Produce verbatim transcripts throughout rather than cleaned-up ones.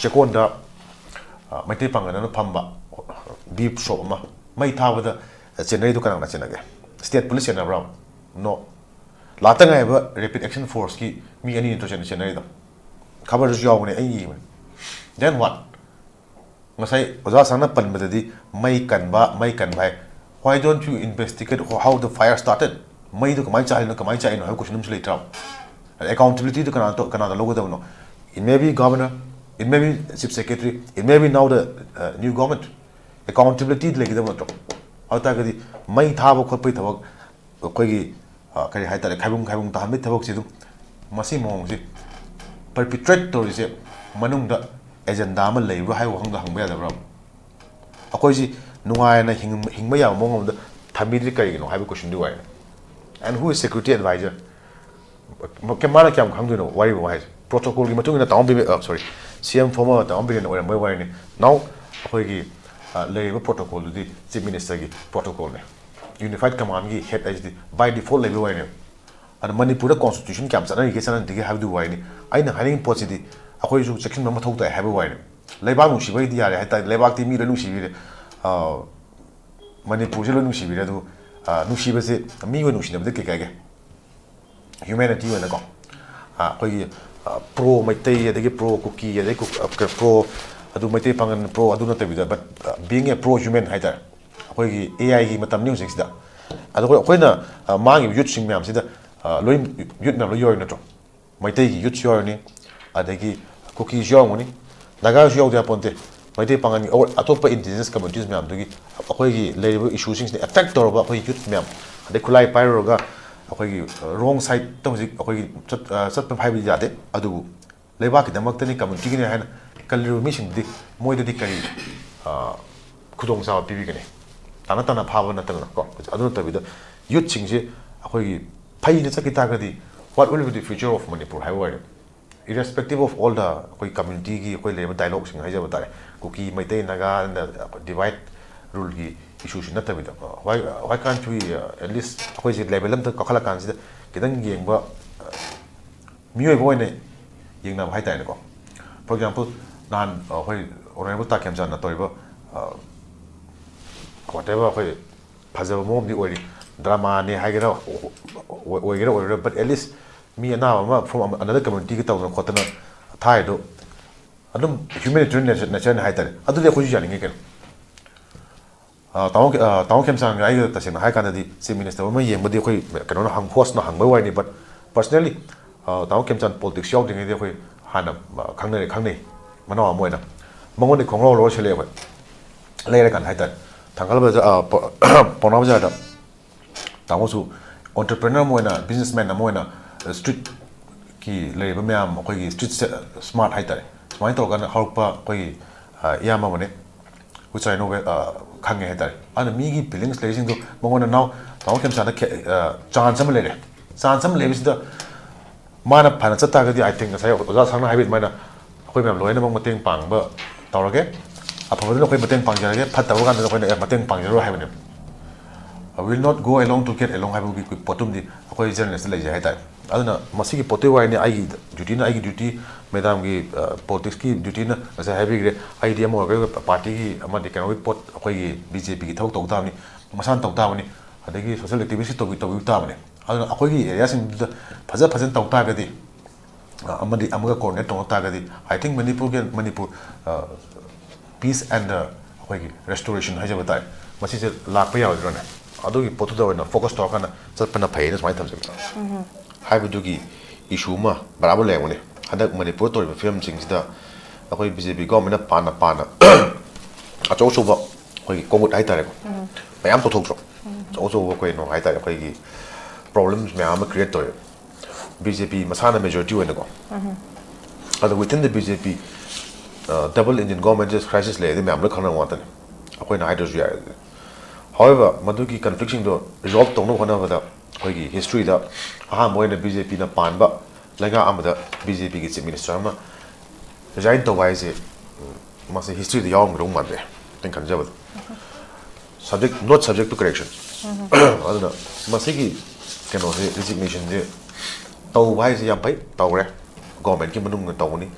ꯆꯦꯛꯀꯣꯟꯗ ꯃꯩꯇꯩ ꯄꯥꯡꯒꯜ ꯑꯃ ꯐꯝꯕ ꯕꯤ ꯁꯣꯞ ꯑꯃ ꯃꯩ ꯊꯥꯕꯗ ꯆꯦꯟꯅꯔꯤꯗꯨ ꯀꯅꯥꯅ ꯆꯦꯟꯅꯒꯦ? State police ꯆꯦꯟꯅꯕ꯭ꯔꯥ? ꯅꯣ꯫ ꯂꯥꯛꯇ ꯉꯥꯏꯕ ꯔꯦꯄꯤꯗ ꯑꯦꯛꯁꯟ ꯐꯣꯔꯁꯀꯤ ꯃꯤ ꯑꯅꯤ ꯅꯠꯇ꯭ꯔꯣ ꯆꯦꯟꯅꯔꯤꯗꯣ? ꯈꯕꯔꯗꯁꯨ ꯌꯥꯎꯕꯅꯦ, ꯑꯩ ꯏꯕꯅꯦ꯫ Then what? ꯉꯁꯥꯏ ꯑꯣꯖꯥ ꯁꯥꯔꯅ ꯄꯟꯕꯗꯗꯤ ꯃꯩ ꯀꯟꯕ, ꯃꯩ ꯀꯟꯕ ꯍꯥꯏ꯫ Why don't you investigate how the fire started? ꯃꯩꯗꯨ ꯀꯃꯥꯏꯅ ꯆꯥꯛꯏꯅꯣ, ꯀꯃꯥꯏꯅ ꯆꯥꯛꯏꯅꯣ ꯍꯥꯏꯕ ꯀꯣꯏꯁꯟ ꯑꯃꯁꯨ ꯂꯩꯇ꯭ꯔꯥ? ꯑꯦꯀꯥꯎꯟꯇꯦꯕꯤꯂꯤꯇꯤꯗꯨ ꯀꯅꯥꯗ, ꯀꯅꯥꯗ ꯂꯧꯒꯗꯕꯅꯣ? It may be governor, it may be chief secretary, it may be now the uh, new government. Accountability ꯂꯩꯒꯗꯕ ꯅꯠꯇ꯭ꯔꯣ? ꯑꯗꯨ ꯇꯥꯔꯒꯗꯤ ꯃꯩ ꯊꯥꯕ ꯈꯣꯠꯄꯒꯤ ꯊꯕꯛ, ꯑꯩꯈꯣꯏꯒꯤ ꯀꯔꯤ ꯍꯥꯏꯇꯥꯔꯦ, ꯈꯥꯏꯕꯨꯡ ꯈꯥꯏꯕꯨꯡ ꯇꯥꯍꯟꯕꯒꯤ ꯊꯕꯛꯁꯤ ꯑꯗꯨꯝ, ꯃꯁꯤ ꯃꯑꯣꯡꯁꯤ ꯄꯔꯄꯤꯇ꯭ꯔꯦꯠ ꯇꯧꯔꯤꯁꯦ ꯃꯅꯨꯡꯗ ꯑꯦꯖꯦꯟꯗꯥ ꯑꯃ ꯂꯩꯕ꯭ꯔꯥ ꯍꯥꯏꯕ ꯋꯥꯍꯪꯗ ꯍꯪꯕ ꯌꯥꯗꯕ꯭ꯔꯥ? ꯑꯩꯈꯣꯏꯁꯤ ꯅꯨꯡꯉꯥꯏꯅ ꯍꯤꯡꯕ ꯌꯥꯕ ꯃꯑꯣꯡ ꯑꯃꯗ ꯊꯝꯕꯤꯗ꯭ꯔꯤ ꯀꯔꯤꯒꯤꯅꯣ ꯍꯥꯏꯕ ꯀꯣꯏꯁꯟꯗꯨꯒꯤ ꯋꯥꯔꯤꯅꯤ꯫ And who is security advisor? ꯃꯥꯅ ꯀꯌꯥꯝ ꯈꯪꯗꯣꯏꯅꯣ ꯋꯥꯔꯤꯕꯨ ꯍꯥꯏꯁꯦ? ꯄ꯭ꯔꯣꯇꯣꯀꯣꯜꯒꯤ ꯃꯇꯨꯡ ꯏꯟꯅ ꯇꯥꯃꯣ ꯕꯤꯕꯦ, sorry, ꯁꯤ ꯑꯦꯝ ꯐꯣꯔꯃꯔ ꯇꯥꯃꯣ ꯕꯤꯔꯦꯟꯅ ꯑꯣꯏꯔꯝꯕꯒꯤ ꯋꯥꯔꯤꯅꯤ꯫ Now ꯑꯩꯈꯣꯏꯒꯤ ꯂꯩꯔꯤꯕ ꯄ꯭ꯔꯣꯇꯣꯀꯣꯜꯗꯨꯗꯤ ꯆꯤꯐ ꯃꯤꯅꯤꯁꯇꯔꯒꯤ ꯄ꯭ꯔꯣꯇꯣꯀꯣꯜꯅꯦ꯫ ꯌꯨꯅꯤꯐꯥꯏꯠ ꯀꯃꯥꯟꯒꯤ ꯍꯦꯠ ꯍꯥꯏꯁꯤꯗꯤ by default ꯂꯩꯕ ꯋꯥꯔꯤꯅꯦꯕ꯫ ꯑꯗꯣ ꯃꯅꯤꯄꯨꯔꯗ ꯀꯣꯟꯁꯇꯤꯇ꯭ꯌꯨꯁꯟ ꯀꯌꯥꯝ ꯆꯠꯅꯔꯤꯒꯦ ꯆꯠꯅꯗ꯭ꯔꯤꯒꯦ ꯍꯥꯏꯕꯗꯨꯒꯤ ꯋꯥꯔꯤꯅꯤ꯫ ꯑꯩꯅ ꯍꯥꯏꯅꯤꯡꯉꯤ ꯄꯣꯠꯁꯤꯗꯤ ꯑꯩꯈꯣꯏꯁꯨ ꯆꯦꯛꯁꯤꯟꯕ ꯃꯊꯧ ꯇꯥꯏ ꯍꯥꯏꯕꯒꯤ ꯋꯥꯔꯤꯅꯤ꯫ ꯂꯩꯕꯥꯛ ꯅꯨꯡꯁꯤꯕꯒꯤꯗꯤ ꯌꯥꯔꯦ ꯍꯥꯏꯇꯥꯔꯦ, ꯂꯩꯕꯥꯛꯇꯤ ꯃꯤ ꯂꯣꯏ ꯅꯨꯡꯁꯤꯕꯤꯔꯦ꯫ ꯃꯅꯤꯄꯨꯔꯁꯦ ꯂꯣꯏ ꯅꯨꯡꯁꯤꯕꯤꯔꯦ꯫ ꯑꯗꯨ ꯅꯨꯡꯁꯤꯕꯁꯦ ꯃꯤ ꯑꯣꯏꯅ ꯅꯨꯡꯁꯤꯅꯕꯗ ꯀꯩ ꯀꯥꯏꯒꯦ? ꯍ꯭ꯌꯨꯃꯦꯅꯤꯇꯤ ꯑꯣꯏꯅꯀꯣ, ꯑꯩꯈꯣꯏꯒꯤ ꯄ꯭ꯔꯣ ꯃꯩꯇꯩ, ꯑꯗꯒꯤ ꯄ꯭ꯔꯣ ꯀꯨꯀꯤ, ꯑꯗꯒꯤ ꯄ꯭ꯔꯣ ꯑꯗꯨ ꯃꯩꯇꯩ ꯄꯥꯉꯟ ꯄ꯭ꯔꯣ ꯑꯗꯨ ꯅꯠꯇꯕꯤꯗ, but being a pro human ꯍꯥꯏꯇꯥꯔꯦ꯫ ꯑꯩꯈꯣꯏꯒꯤ ꯑꯦ ꯑꯥꯏꯒꯤ ꯃꯇꯝꯅꯤ ꯍꯧꯖꯤꯛꯁꯤꯗ꯫ ꯑꯗꯨꯒ ꯑꯩꯈꯣꯏꯅ ꯃꯥꯡꯉꯤꯕ ꯌꯨꯠꯁꯤꯡ ꯃꯌꯥꯝꯁꯤꯗ ꯂꯣꯏ, ꯌꯨꯠ ꯃꯌꯥꯝ ꯂꯣꯏ ꯌꯥꯎꯔꯤ ꯅꯠꯇ꯭ꯔꯣ? ꯃꯩꯇꯩꯒꯤ ꯌꯨꯠꯁꯨ ꯌꯥꯎꯔꯅꯤ, ꯑꯗꯒꯤ ꯀꯨꯀꯤꯁꯨ ꯌꯥꯎꯔꯝꯒꯅꯤ, ꯅꯥꯒꯥꯁꯨ ꯌꯥꯎꯗ ꯌꯥꯄꯣꯟꯇꯦ꯫ ꯃꯩꯇꯩ ꯄꯥꯉꯜꯒꯤ ꯑꯣꯔ ꯑꯇꯣꯞꯄ ꯏꯟꯗꯤꯖꯤꯅꯁ ꯀꯝꯃ꯭ꯌꯨꯅꯤꯇꯤꯁ ꯃꯌꯥꯝꯗꯨꯒꯤ ꯑꯩꯈꯣꯏꯒꯤ ꯂꯩꯔꯤꯕ ꯏꯁꯨꯁꯤꯡꯁꯤꯅ ꯑꯦꯐꯦꯛ ꯇꯧꯔꯕ ꯑꯩꯈꯣꯏ ꯌꯨꯠ ꯃꯌꯥꯝ, ꯑꯗꯩ ꯈꯨꯠꯂꯥꯏ ꯄꯥꯏꯔꯨꯔꯒ ꯑꯩꯈꯣꯏꯒꯤ ꯔꯣꯡ ꯁꯥꯏꯠꯇ ꯍꯧꯖꯤꯛ ꯑꯩꯈꯣꯏꯒꯤ ꯆꯠ-, ꯑ, ꯆꯠꯄ ꯍꯥꯏꯕꯗꯤ ꯌꯥꯗꯦ꯫ ꯑꯗꯨꯕꯨ ꯂꯩꯕꯥꯛꯀꯤꯗꯃꯛꯇꯅꯤ, ꯀꯝꯃ꯭ꯌꯨꯅꯤꯇꯤꯒꯤꯅꯤ ꯍꯥꯏꯅ ꯀꯜꯂꯤꯕ ꯃꯤꯁꯤꯡꯗꯨꯗꯤ ꯃꯣꯏꯗꯗꯤ ꯀꯔꯤ, ꯑ, ꯈꯨꯗꯣꯡꯆꯥꯕ ꯄꯤꯕꯤꯒꯅꯤ? ꯇꯥꯅ ꯇꯥꯅ ꯐꯥꯕ ꯅꯠꯇꯅ ꯀꯣ꯫ ꯑꯗꯨ ꯅꯠꯇꯕꯤꯗ ꯌꯨꯠꯁꯤꯡꯁꯦ ꯑꯩꯈꯣꯏꯒꯤ ꯐꯩꯅ ꯆꯠꯈꯤ ꯇꯥꯔꯒꯗꯤ, what will be the future of Manipur ꯍꯥꯏꯕ ꯑꯣꯏꯔꯦ꯫ Irrespective of all the ꯑꯩꯈꯣꯏ ꯀꯝꯃ꯭ꯌꯨꯅꯤꯇꯤꯒꯤ ꯑꯩꯈꯣꯏ ꯂꯩꯔꯤꯕ ꯗꯥꯏꯂꯣꯛꯁꯤꯡ ꯍꯥꯏꯖꯕ ꯇꯥꯔꯦ, ꯀꯨꯀꯤ, ꯃꯩꯇꯩ, ꯅꯥꯒꯥ ꯗꯤꯚꯥꯏꯠ ꯔꯨꯜꯒꯤ ꯏꯁꯨꯁꯨ ꯅꯠꯇꯕꯤꯗ, why, why can't we, uh, at least ꯑꯩꯈꯣꯏꯁꯦ ꯂꯦꯚꯦꯜ ꯑꯝꯇ ꯀꯥꯈꯠꯂꯀꯥꯟꯁꯤꯗ ꯈꯤꯇꯪ ꯌꯦꯡꯕ, uh, ꯃꯤꯑꯣꯏꯕ ꯑꯣꯏꯅ ꯌꯦꯡꯅꯕ ꯍꯥꯏꯇꯥꯔꯦꯅꯦꯀꯣ꯫ For example, ꯅꯍꯥꯟ ꯑꯩꯈꯣꯏ Honourable ꯇꯥ ꯈꯦꯝꯆꯥꯟꯅ ꯇꯧꯔꯤꯕ, whatever, ꯑꯩꯈꯣꯏ ꯐꯖꯕ ꯃꯑꯣꯡꯗꯤ ꯑꯣꯏꯔꯤ, drama ꯅꯦ ꯍꯥꯏꯒꯦꯔꯥ, ꯑꯣꯏꯒꯦꯔꯥ ꯑꯣꯏꯔꯣꯏꯔꯥ, but at least ꯃꯤ ꯑꯅꯥꯕ ꯑꯃ from another community ꯒꯤ ꯇꯧꯗꯅ ꯈꯣꯠꯇꯅ ꯊꯥꯏꯗꯣ ꯑꯗꯨꯝ humanitarian nature ꯅꯦ ꯍꯥꯏꯇꯥꯔꯦ꯫ ꯑꯗꯨꯗꯤ ꯑꯩꯈꯣꯏꯁꯨ ꯌꯥꯅꯤꯡꯉꯤ ꯀꯩꯅꯣ꯫ ꯇꯥꯃꯣ ꯇꯥꯃꯣ ꯈꯦꯝꯆꯥꯟꯒ ꯑꯩꯒ ꯇꯁꯦꯡꯅ ꯍꯥꯏ ꯀꯥꯟꯗꯗꯤ Chief Minister ꯑꯃ ꯌꯦꯡꯕꯗꯤ ꯑꯩꯈꯣꯏ ꯀꯩꯅꯣꯅ ꯍꯪ ꯍꯣꯁꯅ ꯍꯪꯕꯩ ꯋꯥꯅꯤ, but personally ꯇꯥꯃꯣ ꯈꯦꯝꯆꯥꯟ politics ꯌꯥꯎꯗ꯭ꯔꯤꯉꯩꯗꯤ ꯑꯩꯈꯣꯏ ꯍꯥꯟꯅ ꯈꯪꯅꯔꯦ, ꯈꯪꯅꯩ, ꯃꯅꯥꯎ ꯑꯃ ꯑꯣꯏꯅ꯫ ꯃꯉꯣꯟꯗꯒꯤ ꯈꯣꯡꯒ꯭ꯔꯥꯎ ꯂꯧꯔ ꯁꯦꯠꯂꯛꯑꯦ ꯑꯩꯈꯣꯏ, ꯂꯩꯔꯀꯥꯟꯗ ꯍꯥꯏꯇꯥꯔꯦ꯫ ꯊꯪꯒꯥꯜ ꯕꯖꯥꯔ, ꯄꯥꯎꯅꯥ ꯕꯖꯥꯔꯗ ꯇꯥꯃꯣꯁꯨ entrepreneur ꯑꯃ ꯑꯣꯏꯅ, businessman ꯑꯃ ꯑꯣꯏꯅ, street ꯀꯤ ꯂꯩꯔꯤꯕ ꯃꯌꯥꯝ, ꯑꯩꯈꯣꯏꯒꯤ street smart ꯍꯥꯏꯇꯥꯔꯦ, ꯁꯨꯃꯥꯏꯅ ꯇꯧꯔꯀꯥꯟꯗ ꯍꯧꯔꯛꯄ ꯑꯩꯈꯣꯏꯒꯤ ꯏꯌꯥꯝꯕ ꯑꯃꯅꯦ꯫ Which I know, ꯈꯪꯉꯦ ꯍꯥꯏꯇꯥꯔꯦ꯫ ꯑꯗꯨꯅ ꯃꯤꯒꯤ feelings ꯂꯩꯔꯤꯁꯤꯡꯗꯣ ꯃꯉꯣꯟꯗ ꯅꯥꯎ ꯇꯥꯃꯣ ꯈꯦꯝꯆꯥꯟꯗ chance ꯑꯃ ꯂꯩꯔꯦ꯫ Chance ꯑꯃ ꯂꯩꯕꯁꯤꯗ ꯃꯥꯅ ꯐꯅ ꯆꯠ ꯇꯥꯔꯒꯗꯤ, I think, ꯉꯁꯥꯏ ꯑꯣꯖꯥ ꯁꯥꯔꯅ ꯍꯥꯏꯕ ꯑꯗꯨꯃꯥꯏꯅ ꯑꯩꯈꯣꯏ ꯃꯌꯥꯝ ꯂꯣꯏꯅꯃꯛ ꯃꯇꯦꯡ ꯄꯥꯡꯕ ꯇꯧꯔꯒꯦ꯫ ꯑꯐꯕꯗꯨꯅ ꯑꯩꯈꯣꯏ ꯃꯇꯦꯡ ꯄꯥꯡꯖꯔꯒꯦ, ꯐꯠꯇꯕ ꯀꯥꯟꯗꯅ ꯑꯩꯈꯣꯏꯅ, "ꯑꯦ, ꯃꯇꯦꯡ ꯄꯥꯡꯖꯔꯣꯏ" ꯍꯥꯏꯕꯅꯦꯕ꯫ "I will not go along to get along" ꯍꯥꯏꯕꯒꯤ ꯄꯣꯠꯇꯨꯝꯗꯤ ꯑꯩꯈꯣꯏ journalist ꯂꯩꯖꯩ ꯍꯥꯏꯇꯥꯔꯦ꯫ ꯑꯗꯨꯅ ꯃꯁꯤꯒꯤ ꯄꯣꯠꯇꯨꯒꯤ ꯋꯥꯔꯤꯅꯤ꯫ ꯑꯩꯒꯤ duty ꯅ ꯑꯩꯒꯤ duty, madam ꯒꯤ politics ꯀꯤ duty ꯅ ꯉꯁꯥꯏ ꯍꯥꯏꯕꯤꯈ꯭ꯔꯦ꯫ ꯑꯩꯗꯤ ꯑꯃ ꯑꯣꯏꯔꯒ party ꯒꯤ ꯑꯃꯗꯤ ꯀꯩꯅꯣꯒꯤ ꯄꯣꯠ, ꯑꯩꯈꯣꯏꯒꯤ B J P ꯒꯤ ꯊꯕꯛ ꯇꯧ ꯇꯥꯕꯅꯤ, ꯃꯁꯥꯅ ꯇꯧ ꯇꯥꯕꯅꯤ꯫ ꯑꯗꯒꯤ social activist ꯇꯧꯕꯤ ꯇꯧꯕꯤꯕ ꯇꯥꯕꯅꯤ꯫ ꯑꯗꯨꯅ ꯑꯩꯈꯣꯏꯒꯤ area ꯁꯤꯡꯗꯨꯗ ꯐꯖ ꯐꯖꯅ ꯇꯧ ꯇꯥꯔꯒꯗꯤ, ꯑꯃꯗꯤ ꯑꯃꯒ coordinate ꯇꯧꯅ ꯇꯥꯔꯒꯗꯤ, I think, ꯃꯅꯤꯄꯨꯔꯒꯤ, ꯃꯅꯤꯄꯨꯔ peace and ꯑꯩꯈꯣꯏꯒꯤ restoration ꯍꯥꯏꯖꯕ ꯇꯥꯔꯦ, ꯃꯁꯤꯁꯦ ꯂꯥꯛꯄ ꯌꯥꯔꯣꯏꯗ꯭ꯔꯣꯅꯦ? ꯑꯗꯨꯒꯤ ꯄꯣꯠꯇꯨꯗ ꯑꯣꯏꯅ focus ꯇꯧꯔꯀꯥꯟꯗ ꯆꯠꯄꯅ ꯐꯩꯌꯦꯅ ꯁꯨꯃꯥꯏꯅ ꯊꯝꯖꯒꯦ꯫ ꯍꯥꯏꯕꯗꯨꯒꯤ issue ꯑꯃ ꯕꯔꯥꯕꯔ ꯂꯩꯔꯝꯒꯅꯤ꯫ ꯍꯟꯗꯛ ꯃꯅꯤꯄꯨꯔ ꯇꯧꯔꯤꯕ ꯐꯤꯕꯝꯁꯤꯡꯁꯤꯗ ꯑꯩꯈꯣꯏ B J P government ꯅ ꯄꯥꯟꯅ ꯄꯥꯟꯅ ꯑꯆꯧ ꯑꯆꯧꯕ ꯑꯩꯈꯣꯏꯒꯤ ꯀꯣꯡꯒꯨꯠ ꯍꯥꯏꯇꯥꯔꯦꯀꯣ, ꯃꯌꯥꯝ ꯇꯧꯊꯣꯛꯇ꯭ꯔꯣ? ꯑꯆꯧ ꯑꯆꯧꯕ ꯀꯩꯅꯣ ꯍꯥꯏꯇꯥꯔꯦ, ꯑꯩꯈꯣꯏꯒꯤ problems ꯃꯌꯥꯝ ꯑꯃ create ꯇꯧꯋꯦ꯫ B J P ꯃꯁꯥꯅ majority ꯑꯣꯏꯅꯀꯣ꯫ ꯑꯗꯣ within the B J P, double engine government crisis ꯂꯩ, ꯑꯗꯨ ꯃꯌꯥꯝ ꯂꯣꯏ ꯈꯪꯅꯕ ꯉꯥꯛꯇꯅꯤ, ꯑꯩꯈꯣꯏꯅ ꯍꯥꯏꯗ꯭ꯔꯁꯨ ꯌꯥꯔꯦ ꯑꯗꯨꯗꯤ꯫ However, ꯃꯗꯨꯒꯤ conflict ꯁꯤꯡꯗꯣ resolve ꯇꯧꯅꯕ ꯍꯣꯠꯅꯕꯗ ꯑꯩꯈꯣꯏꯒꯤ history ꯗ ꯑꯍꯥꯟꯕ ꯑꯣꯏꯅ B J P ꯅ ꯄꯥꯟꯕ ꯂꯩꯉꯥꯛ ꯑꯃꯗ B J P ꯒꯤ Chief Minister ꯑꯃ resign ꯇꯧꯕ ꯍꯥꯏꯁꯦ, ꯃꯁꯤ history ꯗ ꯌꯥꯎꯔꯝꯒꯗꯧ ꯃꯥꯟꯗꯦ, ꯑꯩꯅ ꯈꯟꯖꯕꯗ꯫ Subject, not subject to correction. ꯑꯗꯨꯅ ꯃꯁꯤꯒꯤ ꯀꯩꯅꯣꯁꯦ, resignation ꯁꯦ ꯇꯧꯕ ꯍꯥꯏꯁꯦ ꯌꯥꯝ ꯐꯩ, ꯇꯧꯔꯦ, government ꯀꯤ ꯃꯅꯨꯡꯗ ꯇꯧꯕꯅꯤ꯫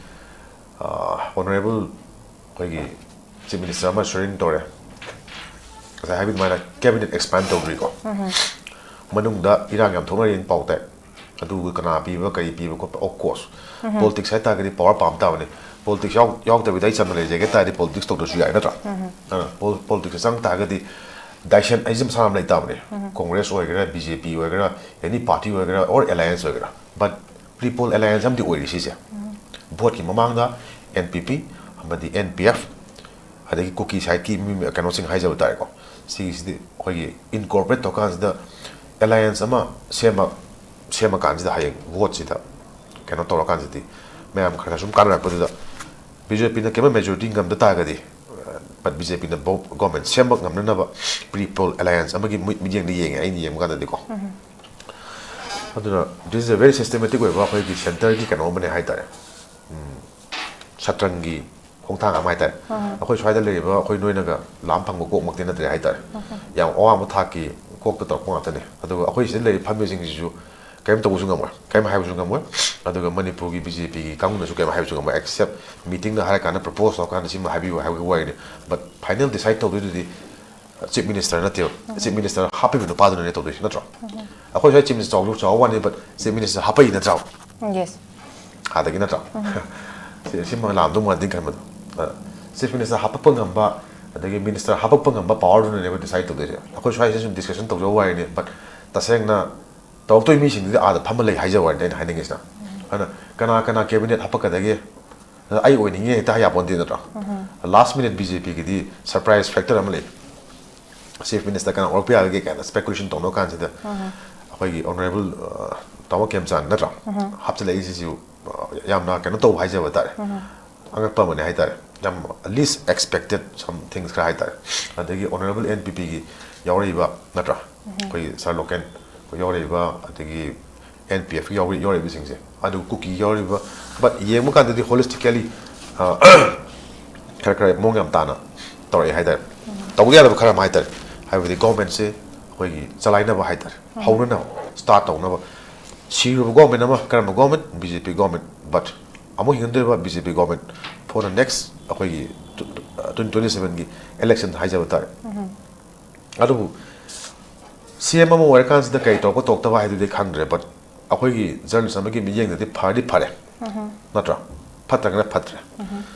ꯑꯣꯅꯔꯦꯕꯜ ꯑꯩꯈꯣꯏꯒꯤ ꯆꯤꯐ ꯃꯤꯅꯤꯁꯇꯔ ꯑꯃ ꯁ꯭ꯋꯦꯔꯤꯡ ꯇꯧꯔꯦ꯫ ꯉꯁꯥꯏ ꯍꯥꯏꯕ ꯑꯗꯨꯃꯥꯏꯅ ꯀꯦꯕꯤꯅꯦꯠ ꯑꯦꯛꯁꯄꯥꯟ ꯇꯧꯗ꯭ꯔꯤꯀꯣ꯫ ꯃꯅꯨꯡꯗ ꯏꯔꯥꯡ ꯌꯥꯝ ꯊꯣꯛꯅꯔꯤ ꯄꯥꯎ ꯇꯥꯏ꯫ ꯑꯗꯨꯒ ꯀꯅꯥ ꯄꯤꯕ, ꯀꯔꯤ ꯄꯤꯕ ꯈꯣꯠꯄ, ꯑꯣꯐ ꯀꯣꯔꯁ꯫ ꯄꯣꯂꯤꯇꯤꯛꯁ ꯍꯥꯏ ꯇꯥꯔꯒꯗꯤ ꯄꯋꯥꯔ ꯄꯥꯝ ꯇꯥꯕꯅꯤ꯫ ꯄꯣꯂꯤꯇꯤꯛꯁ ꯌꯥꯎ ꯌꯥꯎꯗꯕꯤꯗ ꯑꯩ ꯆꯝꯅ ꯂꯩꯖꯒꯦ ꯇꯥꯔꯗꯤ ꯄꯣꯂꯤꯇꯤꯛꯁ ꯇꯧꯗ꯭ꯔꯁꯨ ꯌꯥꯏ, ꯅꯠꯇ꯭ꯔꯥ? ꯑꯗꯨꯅ ꯄꯣꯂꯤꯇꯤꯛꯁ ꯆꯪ ꯇꯥꯔꯒꯗꯤ ꯗꯥꯏꯁꯟ ꯑꯩꯁꯦ ꯃꯁꯥ ꯑꯃ ꯂꯩ ꯇꯥꯕꯅꯤ꯫ ꯀꯣꯡꯒ꯭ꯔꯦꯁ ꯑꯣꯏꯒꯦꯔꯥ, ꯕꯤ ꯖꯦ ꯄꯤ ꯑꯣꯏꯒꯦꯔꯥ, ꯑꯦꯅꯤ ꯄꯥꯔꯇꯤ ꯑꯣꯏꯒꯦꯔꯥ, ꯑꯣꯔ ꯑꯦꯂꯥꯏꯌꯦꯟꯁ ꯑꯣꯏꯒꯦꯔꯥ, ꯕꯠ ꯄ꯭ꯔꯤ ꯄꯣꯜ ꯑꯦꯂꯥꯏꯌꯦꯟꯁ ꯑꯃꯗꯤ ꯑꯣꯏꯔꯤ ꯁꯤꯁꯦ꯫ ꯚꯣꯠꯀꯤ ꯃꯃꯥꯡꯗ ꯑꯦꯟ ꯄꯤ ꯄꯤ ꯑꯃꯗꯤ ꯑꯦꯟ ꯄꯤ ꯑꯦꯐ, ꯑꯗꯒꯤ ꯀꯨꯀꯤ ꯁꯥꯏꯠꯀꯤ ꯃꯤ ꯀꯩꯅꯣꯁꯤꯡ ꯍꯥꯏꯖꯕ ꯇꯥꯔꯦꯀꯣ, ꯁꯤꯒꯤꯁꯤꯗꯤ ꯑꯩꯈꯣꯏꯒꯤ ꯏꯟꯀꯣꯔꯄꯣꯔꯦꯠ ꯇꯧꯔꯀꯥꯟꯁꯤꯗ ꯑꯦꯂꯥꯏꯌꯦꯟꯁ ꯑꯃ ꯁꯦꯝꯃ ꯁꯦꯝꯃꯀꯥꯟꯁꯤꯗ ꯍꯌꯦꯡ ꯚꯣꯠꯁꯤꯗ ꯀꯩꯅꯣ ꯇꯧꯔꯀꯥꯟꯁꯤꯗꯤ ꯃꯌꯥꯝ ꯈꯔ ꯈꯔ ꯁꯨꯝ ꯀꯥꯟꯅꯔꯛꯄꯗꯨꯗ ꯕꯤ ꯖꯦ ꯄꯤꯅ ꯀꯩꯝꯇ ꯃꯦꯖꯣꯔꯤꯇꯤ ꯉꯝꯗ ꯇꯥꯔꯒꯗꯤ, ꯕꯠ ꯕꯤ ꯖꯦ ꯄꯤꯅ ꯒꯣꯔꯃꯦꯟ ꯁꯦꯝꯕ ꯉꯝꯅꯅꯕ ꯄ꯭ꯔꯤ ꯄꯣꯜ ꯑꯦꯂꯥꯏꯌꯦꯟꯁ ꯑꯃꯒꯤ ꯃꯤꯠ- ꯃꯤꯠꯌꯦꯡꯗ ꯌꯦꯡꯉꯦ ꯑꯩꯅ ꯌꯦꯡꯕ ꯀꯥꯟꯗꯗꯤꯀꯣ꯫ ꯑꯗꯨꯅ this is a very systematic ꯑꯣꯏꯕ ꯑꯩꯈꯣꯏꯒꯤ ꯁꯦꯟꯇꯔꯒꯤ ꯀꯩꯅꯣ ꯑꯃꯅꯦ ꯍꯥꯏꯇꯥꯔꯦ꯫ ꯁꯠꯇ꯭ꯔꯪꯒꯤ ꯈꯣꯡꯊꯥꯡ ꯑꯃ ꯍꯥꯏꯇꯥꯔꯦ꯫ ꯑꯩꯈꯣꯏ ꯁ꯭ꯋꯥꯏꯗ ꯂꯩꯔꯤꯕ ꯑꯩꯈꯣꯏ ꯅꯣꯏꯅꯒ ꯂꯥꯝ ꯐꯪꯕ ꯀꯣꯛꯃꯛꯇꯤ ꯅꯠꯇ꯭ꯔꯦ ꯍꯥꯏꯇꯥꯔꯦ꯫ ꯌꯥꯝ ꯑꯋꯥꯡꯕ ꯊꯥꯛꯀꯤ ꯀꯣꯛꯇ ꯇꯧꯔꯛꯄ ꯉꯥꯛꯇꯅꯦ꯫ ꯑꯗꯨꯒ ꯑꯩꯈꯣꯏ ꯁꯤꯗ ꯂꯩꯔꯤꯕ ꯐꯝꯃꯤꯁꯤꯡꯁꯤꯁꯨ ꯀꯔꯤꯝ ꯇꯧꯕꯁꯨ ꯉꯝꯃꯣꯏ, ꯀꯔꯤꯝ ꯍꯥꯏꯕꯁꯨ ꯉꯝꯃꯣꯏ꯫ ꯑꯗꯨꯒ ꯃꯅꯤꯄꯨꯔꯒꯤ ꯕꯤ ꯖꯦ ꯄꯤꯒꯤ ꯀꯥꯡꯕꯨꯅꯁꯨ ꯀꯔꯤꯝ ꯍꯥꯏꯕꯁꯨ ꯉꯝꯃꯣꯏ, ꯑꯦꯛꯁꯦꯞ ꯃꯤꯇꯤꯡꯗ ꯍꯥꯏꯔ ꯀꯥꯟꯗ, ꯄ꯭ꯔꯄꯣꯁ ꯇꯧꯔ ꯀꯥꯟꯗ ꯁꯤꯃ ꯍꯥꯏꯕꯤꯌꯨ ꯍꯥꯏꯕꯒꯤ ꯋꯥꯔꯤꯅꯤ꯫ ꯕꯠ ꯐꯥꯏꯅꯦꯜ ꯗꯤꯁꯥꯏꯠ ꯇꯧꯗꯣꯏꯗꯨꯗꯤ ꯆꯤꯐ ꯃꯤꯅꯤꯁꯇꯔ ꯅꯠꯇꯦꯕ꯫ ꯆꯤꯐ ꯃꯤꯅꯤꯁꯇꯔ ꯍꯥꯞꯄꯤꯕ ꯅꯨꯄꯥꯗꯨꯅꯅꯦ ꯇꯧꯗꯣꯏꯁꯤ, ꯅꯠꯇ꯭ꯔꯣ? ꯑꯩꯈꯣꯏ ꯁ꯭ꯋꯥꯏ ꯆꯤꯐ ꯃꯤꯅꯤꯁꯇꯔ ꯆꯥꯎꯕ ꯆꯥꯎꯕ ꯋꯥꯅꯤ, ꯕꯠ ꯆꯤꯐ ꯃꯤꯅꯤꯁꯇꯔ ꯍꯥꯞꯄꯛꯏ ꯅꯠꯇ꯭ꯔꯣ? ꯌꯦꯁ꯫ ꯑꯗꯒꯤ ꯅꯠꯇ꯭ꯔꯣ? ꯁꯤ- ꯁꯤꯃ ꯂꯥꯝꯗꯧ ꯃꯥꯟꯗꯦ ꯈꯟꯕꯗꯣ꯫ ꯆꯤꯐ ꯃꯤꯅꯤꯁꯇꯔ ꯍꯥꯞꯄꯛꯄ ꯉꯝꯕ, ꯑꯗꯒꯤ ꯃꯤꯅꯤꯁꯇꯔ ꯍꯥꯞꯄꯛꯄ ꯉꯝꯕ ꯄꯋꯥꯔꯗꯨꯅꯅꯦꯕ ꯗꯤꯁꯥꯏꯠ ꯇꯧꯗꯣꯏꯁꯦ꯫ ꯑꯩꯈꯣꯏ ꯁ꯭ꯋꯥꯏꯁꯤꯗ ꯁꯨꯝ ꯗꯤꯁꯀꯁꯟ ꯇꯧꯖꯕ ꯋꯥꯔꯤꯅꯤ, ꯕꯠ ꯇꯁꯦꯡꯅ ꯇꯧꯔꯛꯇꯣꯏ ꯃꯤꯁꯤꯡꯗꯨꯗꯤ ꯑꯥꯗ ꯐꯝꯃ ꯂꯩ ꯍꯥꯏꯖꯕ ꯋꯥꯔꯤꯅꯤ ꯑꯩꯅ ꯍꯥꯏꯅꯤꯡꯉꯤꯁꯤꯅ꯫ ꯑꯗꯨꯅ ꯀꯅꯥ ꯀꯅꯥ ꯀꯦꯕꯤꯅꯦꯠ ꯍꯥꯞꯄꯛꯀꯗꯒꯦ? ꯑꯗ ꯑꯩ ꯑꯣꯏꯅꯤꯡꯉꯦ ꯍꯦꯛꯇ ꯍꯥꯏ ꯌꯥꯄꯣꯟꯇꯦ ꯅꯠꯇ꯭ꯔꯣ? ꯂꯥꯁ ꯃꯤꯅꯤꯠ ꯕꯤ ꯖꯦ ꯄꯤꯒꯤꯗꯤ ꯁꯔꯄ꯭ꯔꯥꯏꯁ ꯐꯦꯛꯇꯔ ꯑꯃ ꯂꯩ꯫ ꯆꯤꯐ ꯃꯤꯅꯤꯁꯇꯔ ꯀꯅꯥ ꯑꯣꯏꯔꯛꯄ ꯌꯥꯒꯦ ꯀꯥꯏꯅ ꯁ꯭ꯄꯦꯀꯨꯂꯦꯁꯟ ꯇꯧꯅꯕ ꯀꯥꯟꯁꯤꯗ ꯑꯩꯈꯣꯏꯒꯤ ꯑꯣꯅꯔꯦꯕꯜ ꯇꯥꯃꯣ ꯈꯦꯝꯆꯥꯟ ꯅꯠꯇ꯭ꯔꯣ? ꯍꯥꯞꯆꯤꯜꯂꯛꯏꯁꯤꯁꯨ ꯑ, ꯌꯥꯝꯅ ꯀꯩꯅꯣ ꯇꯧꯕ ꯍꯥꯏꯖꯕ ꯇꯥꯔꯦ꯫ ꯑꯉꯛꯄ ꯑꯃꯅꯦ ꯍꯥꯏꯇꯥꯔꯦ꯫ ꯌꯥꯝ ꯂꯤꯁ ꯑꯦꯛꯁꯄꯦꯛꯇꯦꯠ ꯁꯝ ꯊꯤꯡꯁ ꯈꯔ ꯍꯥꯏꯇꯥꯔꯦ꯫ ꯑꯗꯒꯤ ꯑꯣꯅꯔꯦꯕꯜ ꯑꯦꯟ ꯄꯤ ꯄꯤꯒꯤ ꯌꯥꯎꯔꯛꯏꯕ ꯅꯠꯇ꯭ꯔꯥ? ꯑꯩꯈꯣꯏꯒꯤ ꯁꯥꯔ ꯂꯣꯀꯦꯟ ꯑꯩꯈꯣꯏ ꯌꯥꯎꯔꯛꯏꯕ, ꯑꯗꯒꯤ ꯑꯦꯟ ꯄꯤ ꯑꯦꯐ ꯌꯥꯎꯔꯤ ꯌꯥꯎꯔꯛꯏꯕꯁꯤꯡꯁꯦ, ꯑꯗꯨ ꯀꯨꯀꯤ ꯌꯥꯎꯔꯤꯕ, ꯕꯠ ꯌꯦꯡꯕ ꯀꯥꯟꯗꯗꯤ ꯍꯣꯂꯤꯁꯇꯤꯀꯦꯂꯤ ꯈꯔ ꯈꯔ ꯃꯑꯣꯡ ꯌꯥꯝ ꯇꯥꯅ ꯇꯧꯔꯛꯑꯦ ꯍꯥꯏꯇꯥꯔꯦ꯫ ꯇꯧꯗ ꯌꯥꯗꯕ ꯈꯔ ꯑꯃ ꯍꯥꯏꯇꯥꯔꯦ꯫ ꯍꯥꯏꯕꯗꯤ ꯒꯣꯔꯃꯦꯟꯁꯦ ꯑꯩꯈꯣꯏꯒꯤ ꯆꯂꯥꯏꯅꯕ ꯍꯥꯏꯇꯥꯔꯦ, ꯍꯧꯅꯅꯕ, ꯁ꯭ꯇꯥꯔꯠ ꯇꯧꯅꯕ꯫ ꯁꯤꯔꯨꯕ ꯒꯣꯔꯃꯦꯟ ꯑꯃ, ꯀꯔꯝꯕ government? B J P government. But ꯑꯃꯨꯛ ꯍꯤꯡꯍꯟꯗꯣꯔꯤꯕ B J P government for the next ꯑꯩꯈꯣꯏꯒꯤ twenty twenty sevenꯒꯤ election ꯍꯥꯏꯖꯕ ꯇꯥꯔꯦ꯫ ꯑꯗꯨꯕꯨ ꯁꯤ ꯑꯦꯝ ꯑꯃ ꯑꯣꯏꯔꯀꯥꯟꯁꯤꯗ ꯀꯔꯤ ꯇꯧꯔꯛꯄ ꯇꯧꯔꯛꯇꯕ ꯍꯥꯏꯗꯨꯗꯤ ꯈꯪꯗ꯭ꯔꯦ, but ꯑꯩꯈꯣꯏꯒꯤ ꯖꯔꯅꯦꯂꯤꯁ ꯑꯃꯒꯤ ꯃꯤꯠꯌꯦꯡꯗꯗꯤ ꯐꯔꯗꯤ ꯐꯔꯦ, ꯅꯠꯇ꯭ꯔꯥ? ꯐꯠꯇ꯭ꯔꯒꯅ ꯐꯠꯇ꯭ꯔꯦ꯫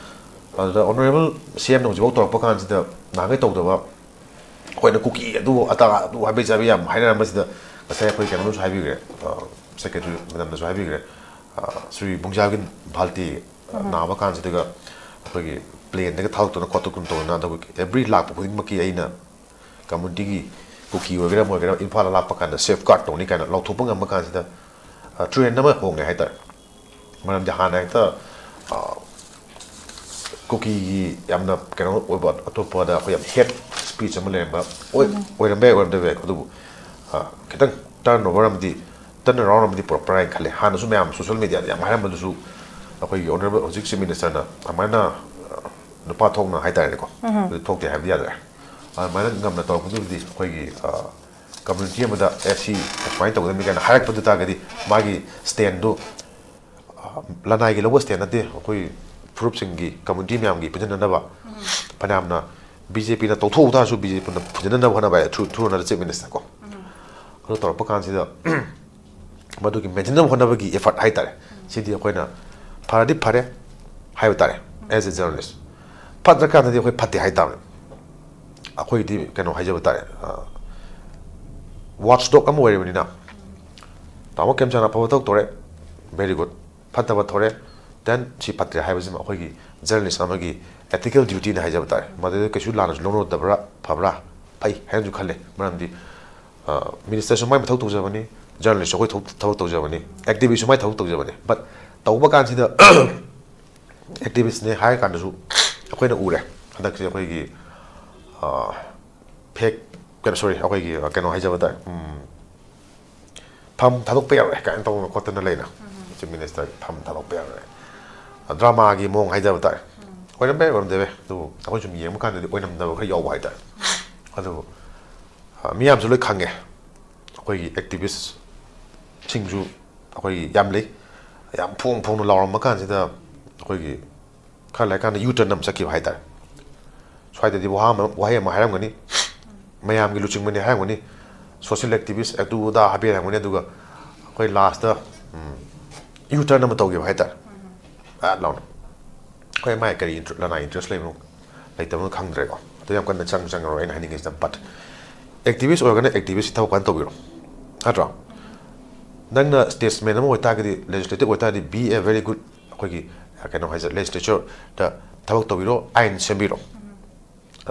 ꯑꯗꯨꯗ ꯑꯣꯅꯔꯦꯕꯜ ꯁꯤ ꯑꯦꯝꯅ ꯍꯧꯖꯤꯛꯐꯥꯎ ꯇꯧꯔꯛꯄ ꯀꯥꯟꯁꯤꯗ ꯅꯍꯥꯟꯈꯩ ꯇꯧꯗꯕ, ꯑꯩꯈꯣꯏꯅ ꯀꯨꯀꯤ ꯑꯗꯨ ꯑꯇꯥ ꯑꯗꯨ ꯍꯥꯏꯕꯩ ꯆꯥꯕꯩ ꯌꯥꯝ ꯍꯥꯏꯅꯔꯝꯕꯁꯤꯗ, ꯉꯁꯥꯏ ꯑꯩꯈꯣꯏ ꯀꯩꯅꯣꯅꯁꯨ ꯍꯥꯏꯕꯤꯈ꯭ꯔꯦ, ꯁꯦꯀ꯭ꯔꯦꯇꯔꯤ ꯃꯦꯗꯥꯝꯅꯁꯨ ꯍꯥꯏꯕꯤꯈ꯭ꯔꯦ, ꯁ꯭ꯔꯤ ꯕꯨꯡꯖꯥꯒꯤꯟ ꯚꯥꯜꯇꯤ ꯅꯥꯕ ꯀꯥꯟꯁꯤꯗꯒ ꯑꯩꯈꯣꯏꯒꯤ ꯄ꯭ꯂꯦꯟꯗꯒ ꯊꯥꯗꯣꯛꯇꯅ ꯈꯣꯠꯇꯣꯛꯇꯅ ꯇꯧꯗꯅ, ꯑꯗꯨꯒ ꯑꯦꯕ꯭ꯔꯤ ꯂꯥꯛꯄ ꯈꯨꯗꯤꯡꯃꯛꯀꯤ ꯑꯩꯅ ꯀꯝꯃ꯭ꯌꯨꯅꯤꯇꯤꯒꯤ ꯀꯨꯀꯤ ꯑꯣꯏꯒꯦꯔꯥ ꯑꯃ ꯑꯣꯏꯒꯦꯔꯥ ꯏꯝꯐꯥꯜꯗ ꯂꯥꯛꯄ ꯀꯥꯟꯗ ꯁꯦꯐ ꯒꯥꯔꯗ ꯇꯧꯅꯤ ꯀꯥꯏꯅ ꯂꯥꯎꯊꯣꯛꯄ ꯉꯝꯕ ꯀꯥꯟꯁꯤꯗ, ꯇ꯭ꯔꯦꯟ ꯑꯃ ꯍꯣꯡꯉꯦ ꯍꯥꯏꯇꯥꯔꯦ꯫ ꯃꯔꯝꯗꯤ ꯍꯥꯟꯅ ꯍꯦꯛꯇ ꯀꯨꯀꯤꯒꯤ ꯌꯥꯝꯅ ꯀꯩꯅꯣ ꯑꯣꯏꯕ, ꯑꯇꯣꯞꯄꯗ ꯑꯩꯈꯣꯏ ꯌꯥꯝ ꯍꯦꯠ ꯁ꯭ꯄꯤꯆ ꯑꯃ ꯂꯩꯔꯝꯕ ꯑꯣꯏ-, ꯑꯣꯏꯔꯝꯕ ꯌꯥꯏ, ꯑꯣꯏꯔꯝꯗꯕ ꯌꯥꯏ꯫ ꯑꯗꯨꯕꯨ ꯈꯤꯇꯪ ꯇꯔꯟ ꯑꯣꯚꯔ ꯑꯃꯗꯤ, ꯇꯔꯟ ꯑꯔꯥꯎꯟ ꯑꯃꯗꯤ ꯄꯨꯔꯛꯄ꯭ꯔꯥ ꯍꯥꯏꯅ ꯈꯜꯂꯦ꯫ ꯍꯥꯟꯅꯁꯨ ꯃꯌꯥꯝ ꯁꯣꯁꯤꯌꯦꯜ ꯃꯦꯗꯤꯌꯥꯗ ꯌꯥꯝ ꯍꯥꯏꯔꯝꯕꯗꯨꯁꯨ, ꯑꯩꯈꯣꯏꯒꯤ ꯑꯣꯅꯔꯦꯕꯜ ꯍꯧꯖꯤꯛ ꯆꯤꯐ ꯃꯤꯅꯤꯁꯇꯔꯅ ꯑꯗꯨꯃꯥꯏꯅ ꯅꯨꯄꯥ ꯊꯣꯛꯅ ꯍꯥꯏꯇꯥꯔꯦꯅꯦꯀꯣ, ꯑꯗꯨ ꯊꯣꯛꯇꯦ ꯍꯥꯏꯕꯗꯤ ꯌꯥꯗ꯭ꯔꯦ꯫ ꯑꯗꯨꯃꯥꯏꯅ ꯉꯝꯅ ꯇꯧꯔꯛꯄꯗꯨꯕꯨꯗꯤ ꯑꯩꯈꯣꯏꯒꯤ ꯀꯝꯃ꯭ꯌꯨꯅꯤꯇꯤ ꯑꯃꯗ ꯑꯦ ꯁꯤ ꯁꯨꯃꯥꯏꯅ ꯇꯧꯒꯗꯕꯅꯤ ꯀꯥꯏꯅ ꯍꯥꯏꯔꯛꯄꯗꯨ ꯇꯥꯔꯒꯗꯤ, ꯃꯥꯒꯤ ꯁ꯭ꯇꯦꯟꯗꯨ ꯂꯅꯥꯏꯒꯤ ꯂꯧꯕ ꯁ꯭ꯇꯦꯟ ꯅꯠꯇꯦ, ꯑꯩꯈꯣꯏ ꯐꯨꯔꯨꯞꯁꯤꯡꯒꯤ, ꯀꯝꯃ꯭ꯌꯨꯅꯤꯇꯤ ꯃꯌꯥꯝꯒꯤ ꯄꯨꯟꯁꯤꯟꯅꯅꯕ꯫ ꯐꯅꯌꯥꯝꯅ ꯕꯤ ꯖꯦ ꯄꯤꯅ ꯇꯧꯊꯣꯛꯎ ꯇꯥꯔꯁꯨ ꯕꯤ ꯖꯦ ꯄꯤꯅ ꯐꯨꯖꯤꯟꯅꯅꯕ ꯍꯣꯠꯅꯕ ꯍꯥꯏ, through, through another chief minister ꯀꯣ꯫ ꯑꯗꯨ ꯇꯧꯔꯛꯄ ꯀꯥꯟꯁꯤꯗ ꯃꯗꯨꯒꯤ ꯃꯦꯟꯁꯤꯟꯅꯕ ꯍꯣꯠꯅꯕꯒꯤ ꯑꯦꯐꯔꯠ ꯍꯥꯏꯇꯥꯔꯦ꯫ ꯁꯤꯗꯤ ꯑꯩꯈꯣꯏꯅ ꯐꯔꯗꯤ ꯐꯔꯦ ꯍꯥꯏꯕ ꯇꯥꯔꯦ, as a journalist꯫ ꯐꯠꯇ꯭ꯔꯀꯥꯟꯗꯗꯤ ꯑꯩꯈꯣꯏ ꯐꯠꯇꯦ ꯍꯥꯏ ꯇꯥꯕꯅꯤ꯫ ꯑꯩꯈꯣꯏꯒꯤꯗꯤ ꯀꯩꯅꯣ ꯍꯥꯏꯖꯕ ꯇꯥꯔꯦ, ꯋꯥꯠꯆ ꯗꯣꯒ ꯑꯃ ꯑꯣꯏꯔꯤꯕꯅꯤꯅ, ꯇꯥꯃꯣ ꯈꯦꯝꯆꯥꯟꯅ ꯑꯐꯕ ꯊꯕꯛ ꯇꯧꯔꯦ, very good꯫ ꯐꯠꯇꯕ ꯊꯣꯔꯦ, then ꯁꯤ ꯐꯠꯇ꯭ꯔꯦ ꯍꯥꯏꯕꯁꯤꯃ ꯑꯩꯈꯣꯏꯒꯤ ꯖꯔꯅꯦꯂꯤꯁ ꯑꯃꯒꯤ ethical dutyꯅꯤ ꯍꯥꯏꯖꯕ ꯇꯥꯔꯦ꯫ ꯃꯗꯨꯗ ꯀꯩꯁꯨ ꯂꯥꯟꯅꯁꯨ ꯂꯧꯅꯗꯕ꯭ꯔꯥ, ꯐꯕ꯭ꯔꯥ, ꯐꯩ ꯍꯥꯏꯅꯁꯨ ꯈꯜꯂꯦ꯫ ꯃꯔꯝꯗꯤ ꯃꯤꯅꯤꯁꯇꯔꯁꯨ ꯃꯥꯏ ꯃꯊꯧ ꯇꯧꯖꯕꯅꯤ, ꯖꯔꯅꯦꯂꯤꯁꯁꯨ ꯑꯩꯈꯣꯏ ꯊꯕꯛ ꯇꯧꯖꯕꯅꯤ, ꯑꯦꯛꯇꯤꯚꯤꯁꯁꯨ ꯃꯥꯏ ꯊꯕꯛ ꯇꯧꯖꯕꯅꯤ꯫ But ꯇꯧꯕ ꯀꯥꯟꯁꯤꯗ ꯑꯦꯛꯇꯤꯚꯤꯁꯅꯦ ꯍꯥꯏꯔ ꯀꯥꯟꯗꯁꯨ ꯑꯩꯈꯣꯏꯅ ꯎꯔꯦ, ꯍꯟꯗꯛꯁꯦ ꯑꯩꯈꯣꯏꯒꯤ ꯐꯦꯛ, ꯀꯩꯅꯣ, ꯁꯣꯔꯤ, ꯑꯩꯈꯣꯏꯒꯤ ꯀꯩꯅꯣ ꯍꯥꯏꯖꯕ ꯇꯥꯔꯦ, ꯐꯝ ꯊꯥꯗꯣꯛꯄ ꯌꯥꯔꯣꯏ ꯀꯥꯏꯅ ꯇꯧꯗꯅ ꯈꯣꯠꯇꯅ ꯂꯩꯅ꯫ ꯆꯤꯐ ꯃꯤꯅꯤꯁꯇꯔꯒꯤ ꯐꯝ ꯊꯥꯗꯣꯛꯄ ꯌꯥꯔꯣꯏ, ꯗ꯭ꯔꯃꯥꯒꯤ ꯃꯑꯣꯡ ꯍꯥꯏꯖꯕ ꯇꯥꯔꯦ꯫ ꯑꯣꯏꯔꯝꯕ ꯌꯥꯏ, ꯑꯣꯏꯔꯝꯗꯕ ꯌꯥꯏ, ꯑꯗꯨꯕꯨ ꯑꯩꯈꯣꯏ ꯁꯨꯝ ꯌꯦꯡꯕ ꯀꯥꯟꯗꯗꯤ ꯑꯣꯏꯔꯝꯗꯕ ꯈꯔ ꯌꯥꯎꯕ ꯍꯥꯏꯇꯥꯔꯦ꯫ ꯑꯗꯨꯕꯨ ꯃꯤꯌꯥꯝꯁꯨ ꯂꯣꯏ ꯈꯪꯉꯦ, ꯑꯩꯈꯣꯏꯒꯤ ꯑꯦꯛꯇꯤꯚꯤꯁꯁꯤꯡꯁꯨ ꯑꯩꯈꯣꯏꯒꯤ ꯌꯥꯝ ꯂꯩ꯫ ꯌꯥꯝ ꯐꯣꯡ ꯐꯣꯡꯅ ꯂꯥꯎꯔꯝꯕ ꯀꯥꯟꯁꯤꯗ ꯑꯩꯈꯣꯏꯒꯤ ꯈꯔ ꯂꯩꯔꯀꯥꯟꯗ ꯌꯨ ꯇꯔꯟ ꯑꯃ ꯆꯠꯈꯤꯕ ꯍꯥꯏꯇꯥꯔꯦ꯫ ꯁ꯭ꯋꯥꯏꯗꯗꯤ ꯋꯥꯍꯩ ꯑꯃ, ꯋꯥꯍꯩ ꯑꯃ ꯍꯥꯏꯔꯝꯒꯅꯤ, ꯃꯌꯥꯝꯒꯤ ꯂꯨꯆꯤꯡꯕꯅꯤ ꯍꯥꯏꯔꯝꯒꯅꯤ, ꯁꯣꯁꯤꯌꯦꯜ ꯑꯦꯛꯇꯤꯚꯤꯁ ꯑꯗꯨ ꯑꯗꯥ ꯍꯥꯏꯕ ꯌꯥꯔꯝꯒꯅꯤ, ꯑꯗꯨꯒ ꯑꯩꯈꯣꯏ ꯂꯥꯁꯇ ꯌꯨ ꯇꯔꯟ ꯑꯃ ꯇꯧꯈꯤꯕ ꯍꯥꯏꯇꯥꯔꯦ꯫ ꯑꯥꯠ ꯂꯥꯎꯅ꯫ ꯑꯩꯈꯣꯏ ꯃꯥꯏ ꯀꯔꯤ ꯏꯟꯇ꯭ꯔ-, ꯂꯅꯥꯏ ꯏꯟꯇꯔꯦꯁ ꯂꯩꯕꯅꯣ ꯂꯩꯇꯕꯅꯣ ꯈꯪꯗ꯭ꯔꯦꯀꯣ꯫ ꯑꯗꯨ ꯌꯥꯝ ꯀꯟꯅ ꯆꯪ ꯆꯪꯉꯔꯣꯏ ꯑꯩꯅ ꯍꯥꯏꯅꯤꯡꯉꯤꯁꯤꯅ꯫ ꯕꯠ ꯑꯦꯛꯇꯤꯚꯤꯁ ꯑꯣꯏꯔꯒꯅ ꯑꯦꯛꯇꯤꯚꯤꯁꯀꯤ ꯊꯕꯛ ꯐꯖꯅ ꯇꯧꯕꯤꯔꯣ, ꯅꯠꯇ꯭ꯔꯣ? ꯅꯪꯅ ꯁ꯭ꯇꯦꯠꯁꯃꯦꯟ ꯑꯃ ꯑꯣꯏꯇꯥꯔꯒꯗꯤ, ꯂꯦꯖꯤꯁꯂꯦꯇꯤꯚ ꯑꯣꯏꯇꯥꯔꯗꯤ, be a very good, ꯑꯩꯈꯣꯏꯒꯤ, ꯀꯩꯅꯣ ꯍꯥꯏꯁꯦ, ꯂꯦꯖꯤꯁꯂꯦꯆꯔꯗ ꯊꯕꯛ ꯇꯧꯕꯤꯔꯣ, ꯑꯥꯏꯟ ꯁꯦꯝꯕꯤꯔꯣ꯫